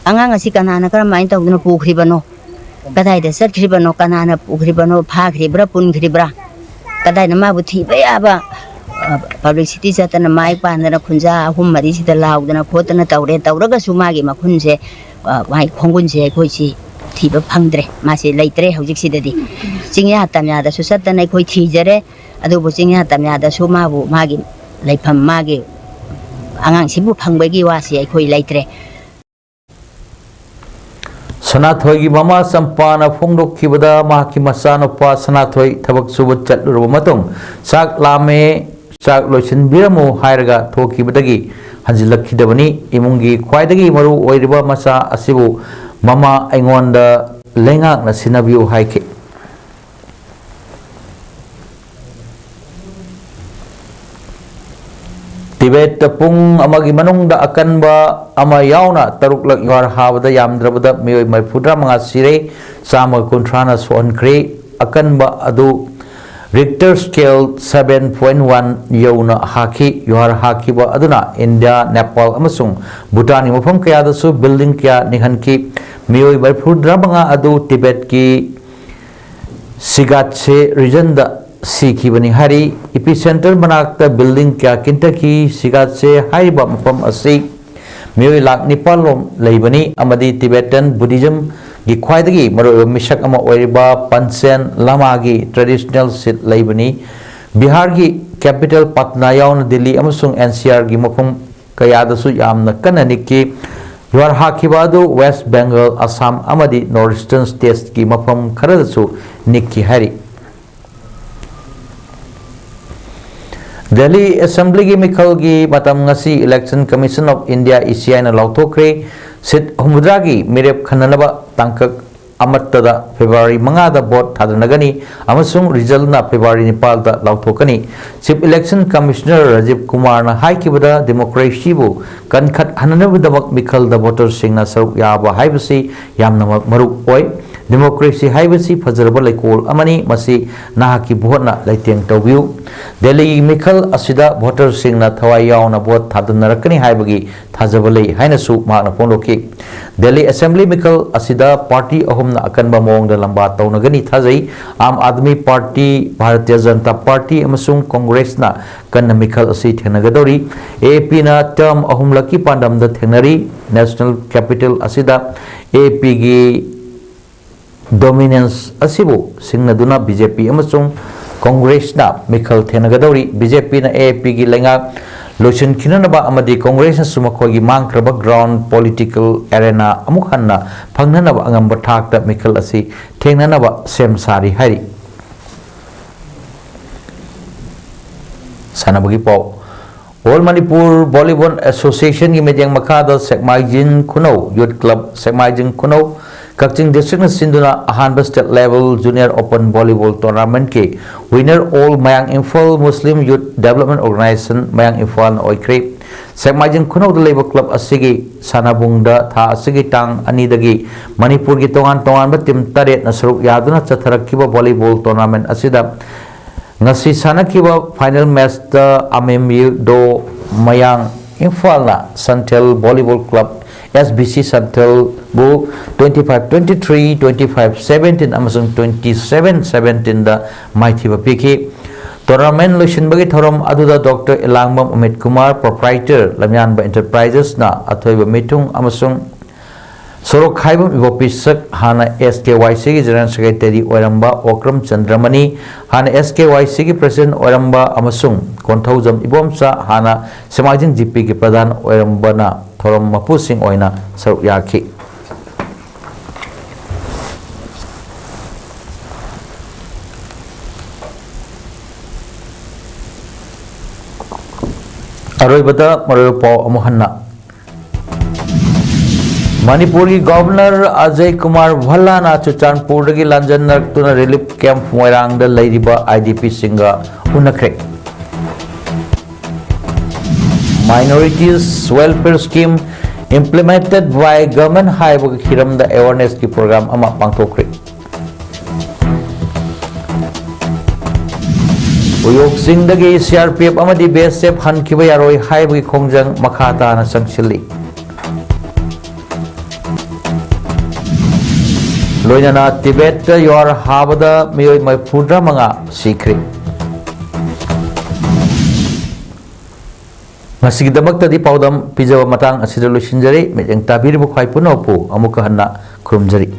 ꯑꯉꯥꯡ ꯑꯁꯤ ꯀꯅꯥꯅ ꯀꯔꯝꯍꯥꯏꯅ ꯇꯧꯗꯨꯅ ꯄꯨꯈ꯭ꯔꯤꯕꯅꯣ? ꯀꯗꯥꯏꯗ ꯆꯠꯈ꯭ꯔꯤꯕꯅꯣ? ꯀꯅꯥꯅ ꯄꯨꯈ꯭ꯔꯤꯕꯅꯣ? ꯐꯥꯈ꯭ꯔꯤꯕ꯭ꯔꯥ, ꯄꯨꯟꯈ꯭ꯔꯤꯕ꯭ꯔꯥ? ꯀꯗꯥꯏꯗ ꯃꯥꯕꯨ ꯊꯤꯕ ꯌꯥꯕ, ꯑ, ꯄꯕ꯭ꯂꯤꯁꯤꯇꯤ ꯆꯠꯇꯅ, ꯃꯥꯏꯛ ꯄꯥꯟꯗꯅ, ꯈꯨꯟꯖꯥ ꯑꯍꯨꯝ ꯃꯔꯤꯁꯤꯗ ꯂꯥꯎꯗꯅ ꯈꯣꯠꯇꯅ ꯇꯧꯔꯦ꯫ ꯇꯧꯔꯒꯁꯨ ꯃꯥꯒꯤ ꯃꯈꯨꯟꯁꯦ, ꯑ, ꯃꯥꯒꯤ ꯈꯣꯡꯒꯨꯟꯁꯦ ꯑꯩꯈꯣꯏꯁꯤ ꯊꯤꯕ ꯐꯪꯗ꯭ꯔꯦ꯫ ꯃꯥꯁꯦ ꯂꯩꯇ꯭ꯔꯦ ꯍꯧꯖꯤꯛꯁꯤꯗꯗꯤ꯫ ꯆꯤꯡꯌꯥ ꯇꯝꯌꯥꯗꯁꯨ ꯆꯠꯇꯅ ꯑꯩꯈꯣꯏ ꯊꯤꯖꯔꯦ꯫ ꯑꯗꯨꯕꯨ ꯆꯤꯡꯌꯥ ꯇꯝꯌꯥꯗꯁꯨ ꯃꯥꯕꯨ, ꯃꯥꯒꯤ ꯂꯩꯐꯝ, ꯃꯥꯒꯤ ꯑꯉꯥꯡꯁꯤꯕꯨ ꯐꯪꯕꯒꯤ ꯋꯥꯁꯤ ꯑꯩꯈꯣꯏ ꯂꯩꯇ꯭ꯔꯦ꯫ ꯁꯅꯥꯊꯣꯏꯒꯤ ꯃꯃꯥ ꯆꯝꯄꯥꯅ ꯐꯣꯡꯗꯣꯛꯈꯤꯕꯗ, ꯃꯍꯥꯛꯀꯤ ꯃꯆꯥꯅꯨꯄꯥ ꯁꯅꯥꯊꯣꯏ ꯊꯕꯛ ꯁꯨꯕ ꯆꯠꯂꯨꯔꯕ ꯃꯇꯨꯡ, "ꯆꯥꯛ ꯂꯥꯝꯃꯦ, ꯆꯥꯛ ꯂꯣꯏꯁꯤꯟꯕꯤꯔꯝꯃꯨ" ꯍꯥꯏꯔꯒ ꯊꯣꯛꯈꯤꯕꯗꯒꯤ ꯍꯟꯖꯤꯜꯂꯛꯈꯤꯗꯕꯅꯤ꯫ ꯏꯃꯨꯡꯒꯤ ꯈ꯭ꯋꯥꯏꯗꯒꯤ ꯃꯔꯨ ꯑꯣꯏꯔꯤꯕ ꯃꯆꯥ ꯑꯁꯤꯕꯨ ꯃꯃꯥ ꯑꯩꯉꯣꯟꯗ ꯂꯩꯉꯥꯛꯅ ꯁꯤꯟꯅꯕꯤꯌꯨ ꯍꯥꯏꯈꯤ꯫ ꯇꯤꯕꯦꯠꯇ ꯄꯨꯡ ꯑꯃꯒꯤ ꯃꯅꯨꯡꯗ ꯑꯀꯟꯕ ꯑꯃ ꯌꯥꯎꯅ ꯇꯔꯨꯛꯂꯛ ꯌꯨꯍꯥꯔ ꯍꯥꯕꯗ ꯌꯥꯝꯗ꯭ꯔꯕꯗ ꯃꯤꯑꯣꯏ ꯃꯔꯤꯐꯨꯇꯔꯥ ꯃꯉꯥ ꯁꯤꯔꯦ, ꯆꯥꯝꯃꯒ ꯀꯨꯟꯊ꯭ꯔꯥꯅ ꯁꯣꯛꯍꯟꯈ꯭ꯔꯦ꯫ ꯑꯀꯟꯕ ꯑꯗꯨ Richter scale seven point one ꯌꯧꯅ ꯍꯥꯈꯤ꯫ ꯌꯨꯍꯥꯔ ꯍꯥꯈꯤꯕ ꯑꯗꯨꯅ ꯏꯟꯗꯤꯌꯥ, ꯅꯦꯄꯥꯜ ꯑꯃꯁꯨꯡ ꯚꯨꯇꯥꯟꯒꯤ ꯃꯐꯝ ꯀꯌꯥꯗꯁꯨ building ꯀꯌꯥ ꯅꯤꯛꯍꯟꯈꯤ꯫ ꯃꯤꯑꯣꯏ ꯃꯔꯤꯐꯨꯇꯔꯥꯃꯉꯥ ꯑꯗꯨ ꯇꯤꯕꯦꯠꯀꯤ ꯁꯤꯒꯥꯠꯁꯦ ꯔꯤꯖꯟꯗ ꯁꯤꯈꯤꯕꯅꯤ ꯍꯥꯏꯔꯤ꯫ ꯏꯄꯤꯁꯦꯟꯇꯔ ꯃꯅꯥꯛꯇ ꯕꯤꯜꯗꯤꯡ ꯀꯌꯥ ꯀꯤꯟꯊꯈꯤ꯫ ꯁꯤꯒꯥꯠꯁꯦ ꯍꯥꯏꯔꯤꯕ ꯃꯐꯝ ꯑꯁꯤ ꯃꯤꯑꯣꯏ ꯂꯥꯈ ꯅꯤꯄꯥꯜ ꯔꯣꯝ ꯂꯩꯕꯅꯤ ꯑꯃꯗꯤ ꯇꯤꯕꯦꯇꯟ ꯕꯨꯙꯤꯖꯝꯒꯤ ꯈ꯭ꯋꯥꯏꯗꯒꯤ ꯃꯔꯨꯑꯣꯏꯕ ꯃꯤꯁꯛ ꯑꯃ ꯑꯣꯏꯔꯤꯕ ꯄꯟꯆꯦꯟ ꯂꯥꯃꯥꯒꯤ ꯇ꯭ꯔꯦꯗꯤꯁꯅꯦꯜ ꯁꯤꯠ ꯂꯩꯕꯅꯤ꯫ ꯕꯤꯍꯥꯔꯒꯤ ꯀꯦꯄꯤꯇꯦꯜ ꯄꯠꯅꯥ ꯌꯥꯎꯅ ꯗꯤꯜꯂꯤ ꯑꯃꯁꯨꯡ ꯑꯦꯟ ꯁꯤ ꯑꯥꯔꯒꯤ ꯃꯐꯝ ꯀꯌꯥꯗꯁꯨ ꯌꯥꯝꯅ ꯀꯟꯅ ꯅꯤꯛꯈꯤ꯫ ꯌꯨꯍꯥꯔ ꯍꯥꯈꯤꯕ ꯑꯗꯨ ꯋꯦꯁ ꯕꯦꯡꯒꯜ, ꯑꯁꯥꯝ ꯑꯃꯗꯤ ꯅꯣꯔꯠ ꯏꯁꯇꯔꯟ ꯁ꯭ꯇꯦꯠꯁꯀꯤ ꯃꯐꯝ ꯈꯔꯗꯁꯨ ꯅꯤꯛꯈꯤ ꯍꯥꯏꯔꯤ꯫ ꯗꯦꯜꯂꯤ ꯑꯦꯁꯦꯝꯕ꯭ꯂꯤꯒꯤ ꯃꯤꯈꯜꯒꯤ ꯃꯇꯝ ꯉꯁꯤ Election Commission of India, E C I ꯅ ꯂꯥꯎꯊꯣꯛꯈ꯭ꯔꯦ꯫ ꯁꯤꯠ ꯍꯨꯝꯐꯨꯇꯔꯥꯒꯤ ꯃꯤꯔꯦꯞ ꯈꯟꯅꯅꯕ ꯇꯥꯡꯀꯛ ꯑꯃꯠꯇꯗ ꯐꯦꯕ꯭ꯔꯨꯋꯥꯔꯤ ꯃꯉꯥꯗ ꯚꯣꯠ ꯊꯥꯗꯅꯒꯅꯤ ꯑꯃꯁꯨꯡ ꯔꯤꯖꯜꯅ ꯐꯦꯕ꯭ꯔꯨꯋꯥꯔꯤ ꯅꯤꯄꯥꯜꯗ ꯂꯥꯎꯊꯣꯛꯀꯅꯤ꯫ Chief Election Commissioner ꯔꯥꯖꯤꯕ ꯀꯨꯃꯥꯔꯅ ꯍꯥꯏꯈꯤꯕꯗ, ꯗꯦꯃꯣꯀ꯭ꯔꯦꯁꯤꯕꯨ ꯀꯟꯈꯠꯍꯟꯅꯕꯒꯤꯗꯃꯛ ꯃꯤꯈꯜꯗ ꯚꯣꯇꯔꯁꯤꯡꯅ ꯁꯔꯨꯛ ꯌꯥꯕ ꯍꯥꯏꯕꯁꯤ ꯌꯥꯝꯅꯃꯛ ꯃꯔꯨ ꯑꯣꯏ꯫ ꯗꯦꯃꯣꯀ꯭ꯔꯦꯁꯤ ꯍꯥꯏꯕꯁꯤ ꯐꯖꯔꯕ ꯂꯩꯀꯣꯜ ꯑꯃꯅꯤ, ꯃꯁꯤ ꯅꯍꯥꯛꯀꯤ ꯚꯣꯠꯅ ꯂꯩꯇꯦꯡ ꯇꯧꯕꯤꯌꯨ꯫ ꯗꯦꯜꯂꯤꯒꯤ ꯃꯤꯈꯜ ꯑꯁꯤꯗ ꯚꯣꯇꯔꯁꯤꯡꯅ ꯊꯋꯥꯏ ꯌꯥꯎꯅ ꯚꯣꯠ ꯊꯥꯗꯅꯔꯛꯀꯅꯤ ꯍꯥꯏꯕꯒꯤ ꯊꯥꯖꯕ ꯂꯩ ꯍꯥꯏꯅꯁꯨ ꯃꯍꯥꯛꯅ ꯐꯣꯡꯗꯣꯛꯈꯤ꯫ ꯗꯦꯜꯂꯤ ꯑꯦꯁꯦꯝꯕ꯭ꯂꯤ ꯃꯤꯈꯜ ꯑꯁꯤꯗ ꯄꯥꯔꯇꯤ ꯑꯍꯨꯝꯅ ꯑꯀꯟꯕ ꯃꯑꯣꯡꯗ ꯂꯝꯕꯥ ꯇꯧꯅꯒꯅꯤ ꯊꯥꯖꯩ꯫ ꯑꯥꯝ ꯑꯥꯗꯃꯤ ꯄꯥꯔꯇꯤ, ꯚꯥꯔꯇꯤꯌ ꯖꯅꯇꯥ ꯄꯥꯔꯇꯤ ꯑꯃꯁꯨꯡ ꯀꯣꯡꯒ꯭ꯔꯦꯁꯅ ꯀꯟꯅ ꯃꯤꯈꯜ ꯑꯁꯤ ꯊꯦꯡꯅꯒꯗꯧꯔꯤ꯫ ꯑꯦ ꯑꯦ ꯄꯤꯅ ꯇꯔꯝ ꯑꯍꯨꯝꯂꯛꯀꯤ ꯄꯥꯟꯗꯝꯗ ꯊꯦꯡꯅꯔꯤ꯫ ꯅꯦꯁꯅꯦꯜ ꯀꯦꯄꯤꯇꯦꯜ ꯑꯁꯤꯗ ꯑꯦ ꯑꯦ ꯄꯤꯒꯤ ꯗꯣꯃꯤꯅꯦꯟꯁ ꯑꯁꯤꯕꯨ ꯁꯤꯡꯅꯗꯨꯅ ꯕꯤ ꯖꯦ ꯄꯤ ꯑꯃꯁꯨꯡ ꯀꯣꯡꯒ꯭ꯔꯦꯁꯅ ꯃꯤꯈꯜ ꯊꯦꯡꯅꯒꯗꯧꯔꯤ꯫ ꯕꯤ ꯖꯦ ꯄꯤꯅ ꯑꯦ ꯑꯦ ꯄꯤꯒꯤ ꯂꯩꯉꯥꯛ ꯂꯣꯏꯁꯤꯟꯈꯤꯅꯅꯕ ꯑꯃꯗꯤ ꯀꯣꯡꯒ꯭ꯔꯦꯁꯅꯁꯨ ꯃꯈꯣꯏꯒꯤ ꯃꯥꯡꯈ꯭ꯔꯕ ꯒ꯭ꯔꯥꯎꯟ ꯄꯣꯂꯤꯇꯤꯀꯦꯜ ꯑꯦꯔꯦꯅꯥ ꯑꯃꯨꯛ ꯍꯟꯅ ꯐꯪꯅꯅꯕ ꯑꯉꯝꯕ ꯊꯥꯛꯇ ꯃꯤꯈꯜ ꯑꯁꯤ ꯊꯦꯡꯅꯅꯕ ꯁꯦꯝ ꯁꯥꯔꯤ ꯍꯥꯏꯔꯤ꯫ ꯁꯥꯟꯅꯕꯒꯤ ꯄꯥꯎ꯫ All Manipur Volleyball Association ꯒꯤ ꯃꯤꯠꯌꯦꯡ ꯃꯈꯥꯗ ꯁꯦꯛꯃꯥꯏꯖꯤꯡ ꯈꯨꯅꯧ Youth Club, ꯁꯦꯛꯃꯥꯏꯖꯤꯡ ꯈꯨꯅꯧ, ꯀꯛꯆꯤꯡ district ꯅ ꯁꯤꯟꯗꯨꯅ ꯑꯍꯥꯟꯕ state level Junior Open Volleyball Tournament ꯀꯤ winner all ꯃꯌꯥꯡ Imphal Muslim Youth Development Organization, ꯃꯌꯥꯡ ꯏꯝꯐꯥꯜꯅ ꯑꯣꯏꯈ꯭ꯔꯦ꯫ ꯁꯦꯛꯃꯥꯏꯖꯤꯡ ꯈꯨꯅꯧꯗ ꯂꯩꯕ club ꯑꯁꯤꯒꯤ ꯁꯥꯟꯅꯕꯨꯡꯗ ꯊꯥ ꯑꯁꯤꯒꯤ ꯇꯥꯡ ꯑꯅꯤꯗꯒꯤ ꯃꯅꯤꯄꯨꯔꯒꯤ ꯇꯣꯉꯥꯟ ꯇꯣꯉꯥꯟꯕ team ꯇꯔꯦꯠꯅ ꯁꯔꯨꯛ ꯌꯥꯗꯨꯅ ꯆꯠꯊꯔꯛꯈꯤꯕ volleyball tournament ꯑꯁꯤꯗ ꯉꯁꯤ ꯁꯥꯟꯅꯈꯤꯕ final match ꯇ ꯑꯃꯦꯝꯌꯨꯗꯣ ꯃꯌꯥꯡ ꯏꯝꯐꯥꯜꯅ ꯁꯟꯊꯦꯜ Volleyball Club S B C Central ꯕꯨ twenty five twenty three, twenty five seventeen ꯑꯃꯁꯨꯡ twenty seven seventeen ꯗ ꯃꯥꯏꯊꯤꯕ ꯄꯤꯈꯤ꯫ Tournament ꯂꯣꯏꯁꯤꯟꯕꯒꯤ ꯊꯧꯔꯝ ꯑꯗꯨꯗ Doctor ꯏꯂꯥꯡꯕꯝ Amit Kumar, Proprietor, ꯂꯝꯌꯥꯟꯕ Enterprises ꯅ ꯑꯊꯣꯏꯕ ꯃꯤꯊꯨꯡ ꯑꯃꯁꯨꯡ ꯁꯣꯔꯣꯛꯈꯥꯏꯕꯝ ꯏꯕꯣꯄꯤꯁꯛ, ꯍꯥꯟꯅ S K Y C ꯒꯤ General Secretary ꯑꯣꯏꯔꯝꯕ ꯑꯣꯀ꯭ꯔꯝ ꯆꯟꯗ꯭ꯔꯃꯅꯤ, ꯍꯥꯟꯅ S K Y C ꯒꯤ President ꯑꯣꯏꯔꯝꯕ, ꯑꯃꯁꯨꯡ ꯀꯣꯟꯊꯧꯖꯝ ꯏꯕꯣꯝꯆꯥ, ꯍꯥꯟꯅ ꯁꯦꯃꯥꯏꯖꯤꯡ G P ꯒꯤ ꯄ꯭ꯔꯙꯥꯟ ꯑꯣꯏꯔꯝꯕꯅ ꯊꯧꯔꯝ ꯃꯄꯨꯁꯤꯡ ꯑꯣꯏꯅ ꯁꯔꯨꯛ ꯌꯥꯈꯤ꯫ ꯑꯔꯣꯏꯕꯗ ꯃꯔꯨꯑꯣꯏꯕ ꯄꯥꯎ ꯑꯃꯨꯛ ꯍꯟꯅ꯫ ꯃꯅꯤꯄꯨꯔꯒꯤ Governor Ajay Kumar ꯚꯜꯂꯥꯅ ꯆꯨꯔꯆꯥꯟꯄꯨꯔꯗꯒꯤ ꯂꯥꯟꯖꯟꯅꯔꯛꯇꯨꯅ relief camp ꯃꯣꯏꯔꯥꯡꯗ ꯂꯩꯔꯤꯕ I D P ꯁꯤꯡꯒ ꯎꯅꯈ꯭ꯔꯦ꯫ Minorities Welfare Scheme implemented by government ꯍꯥꯏꯕꯒꯤ ꯍꯤꯔꯝꯗ awareness ꯀꯤ program ꯑꯃ ꯄꯥꯡꯊꯣꯛꯈ꯭ꯔꯦ꯫ ꯎꯌꯣꯛ ꯆꯤꯡꯗꯒꯤ C R P F ꯑꯃꯗꯤ B S F ꯍꯟꯈꯤꯕ ꯌꯥꯔꯣꯏ ꯍꯥꯏꯕꯒꯤ ꯈꯣꯡꯖꯪ ꯃꯈꯥ ꯇꯥꯅ ꯆꯪꯁꯤꯜꯂꯤ꯫ ꯂꯣꯏꯅꯅ ꯇꯤꯕꯦꯠꯇ ꯌꯨꯍꯥꯔ ꯍꯥꯕꯗ ꯃꯤꯑꯣꯏ ꯃꯔꯤꯐꯨꯇꯔꯥ ꯃꯉꯥ ꯁꯤꯈ꯭ꯔꯦ꯫ ꯉꯁꯤꯒꯤꯗꯃꯛꯇꯗꯤ ꯄꯥꯎꯗꯝ ꯄꯤꯖꯕ ꯃꯇꯥꯡ ꯑꯁꯤꯗ ꯂꯣꯏꯁꯤꯟꯖꯔꯤ꯫ ꯃꯤꯠꯌꯦꯡ ꯇꯥꯕꯤꯔꯤꯕ ꯈ꯭ꯋꯥꯏ ꯄꯨꯝꯅꯃꯛꯄꯨ ꯑꯃꯨꯛꯀ ꯍꯟꯅ ꯈꯨꯔꯨꯝꯖꯔꯤ꯫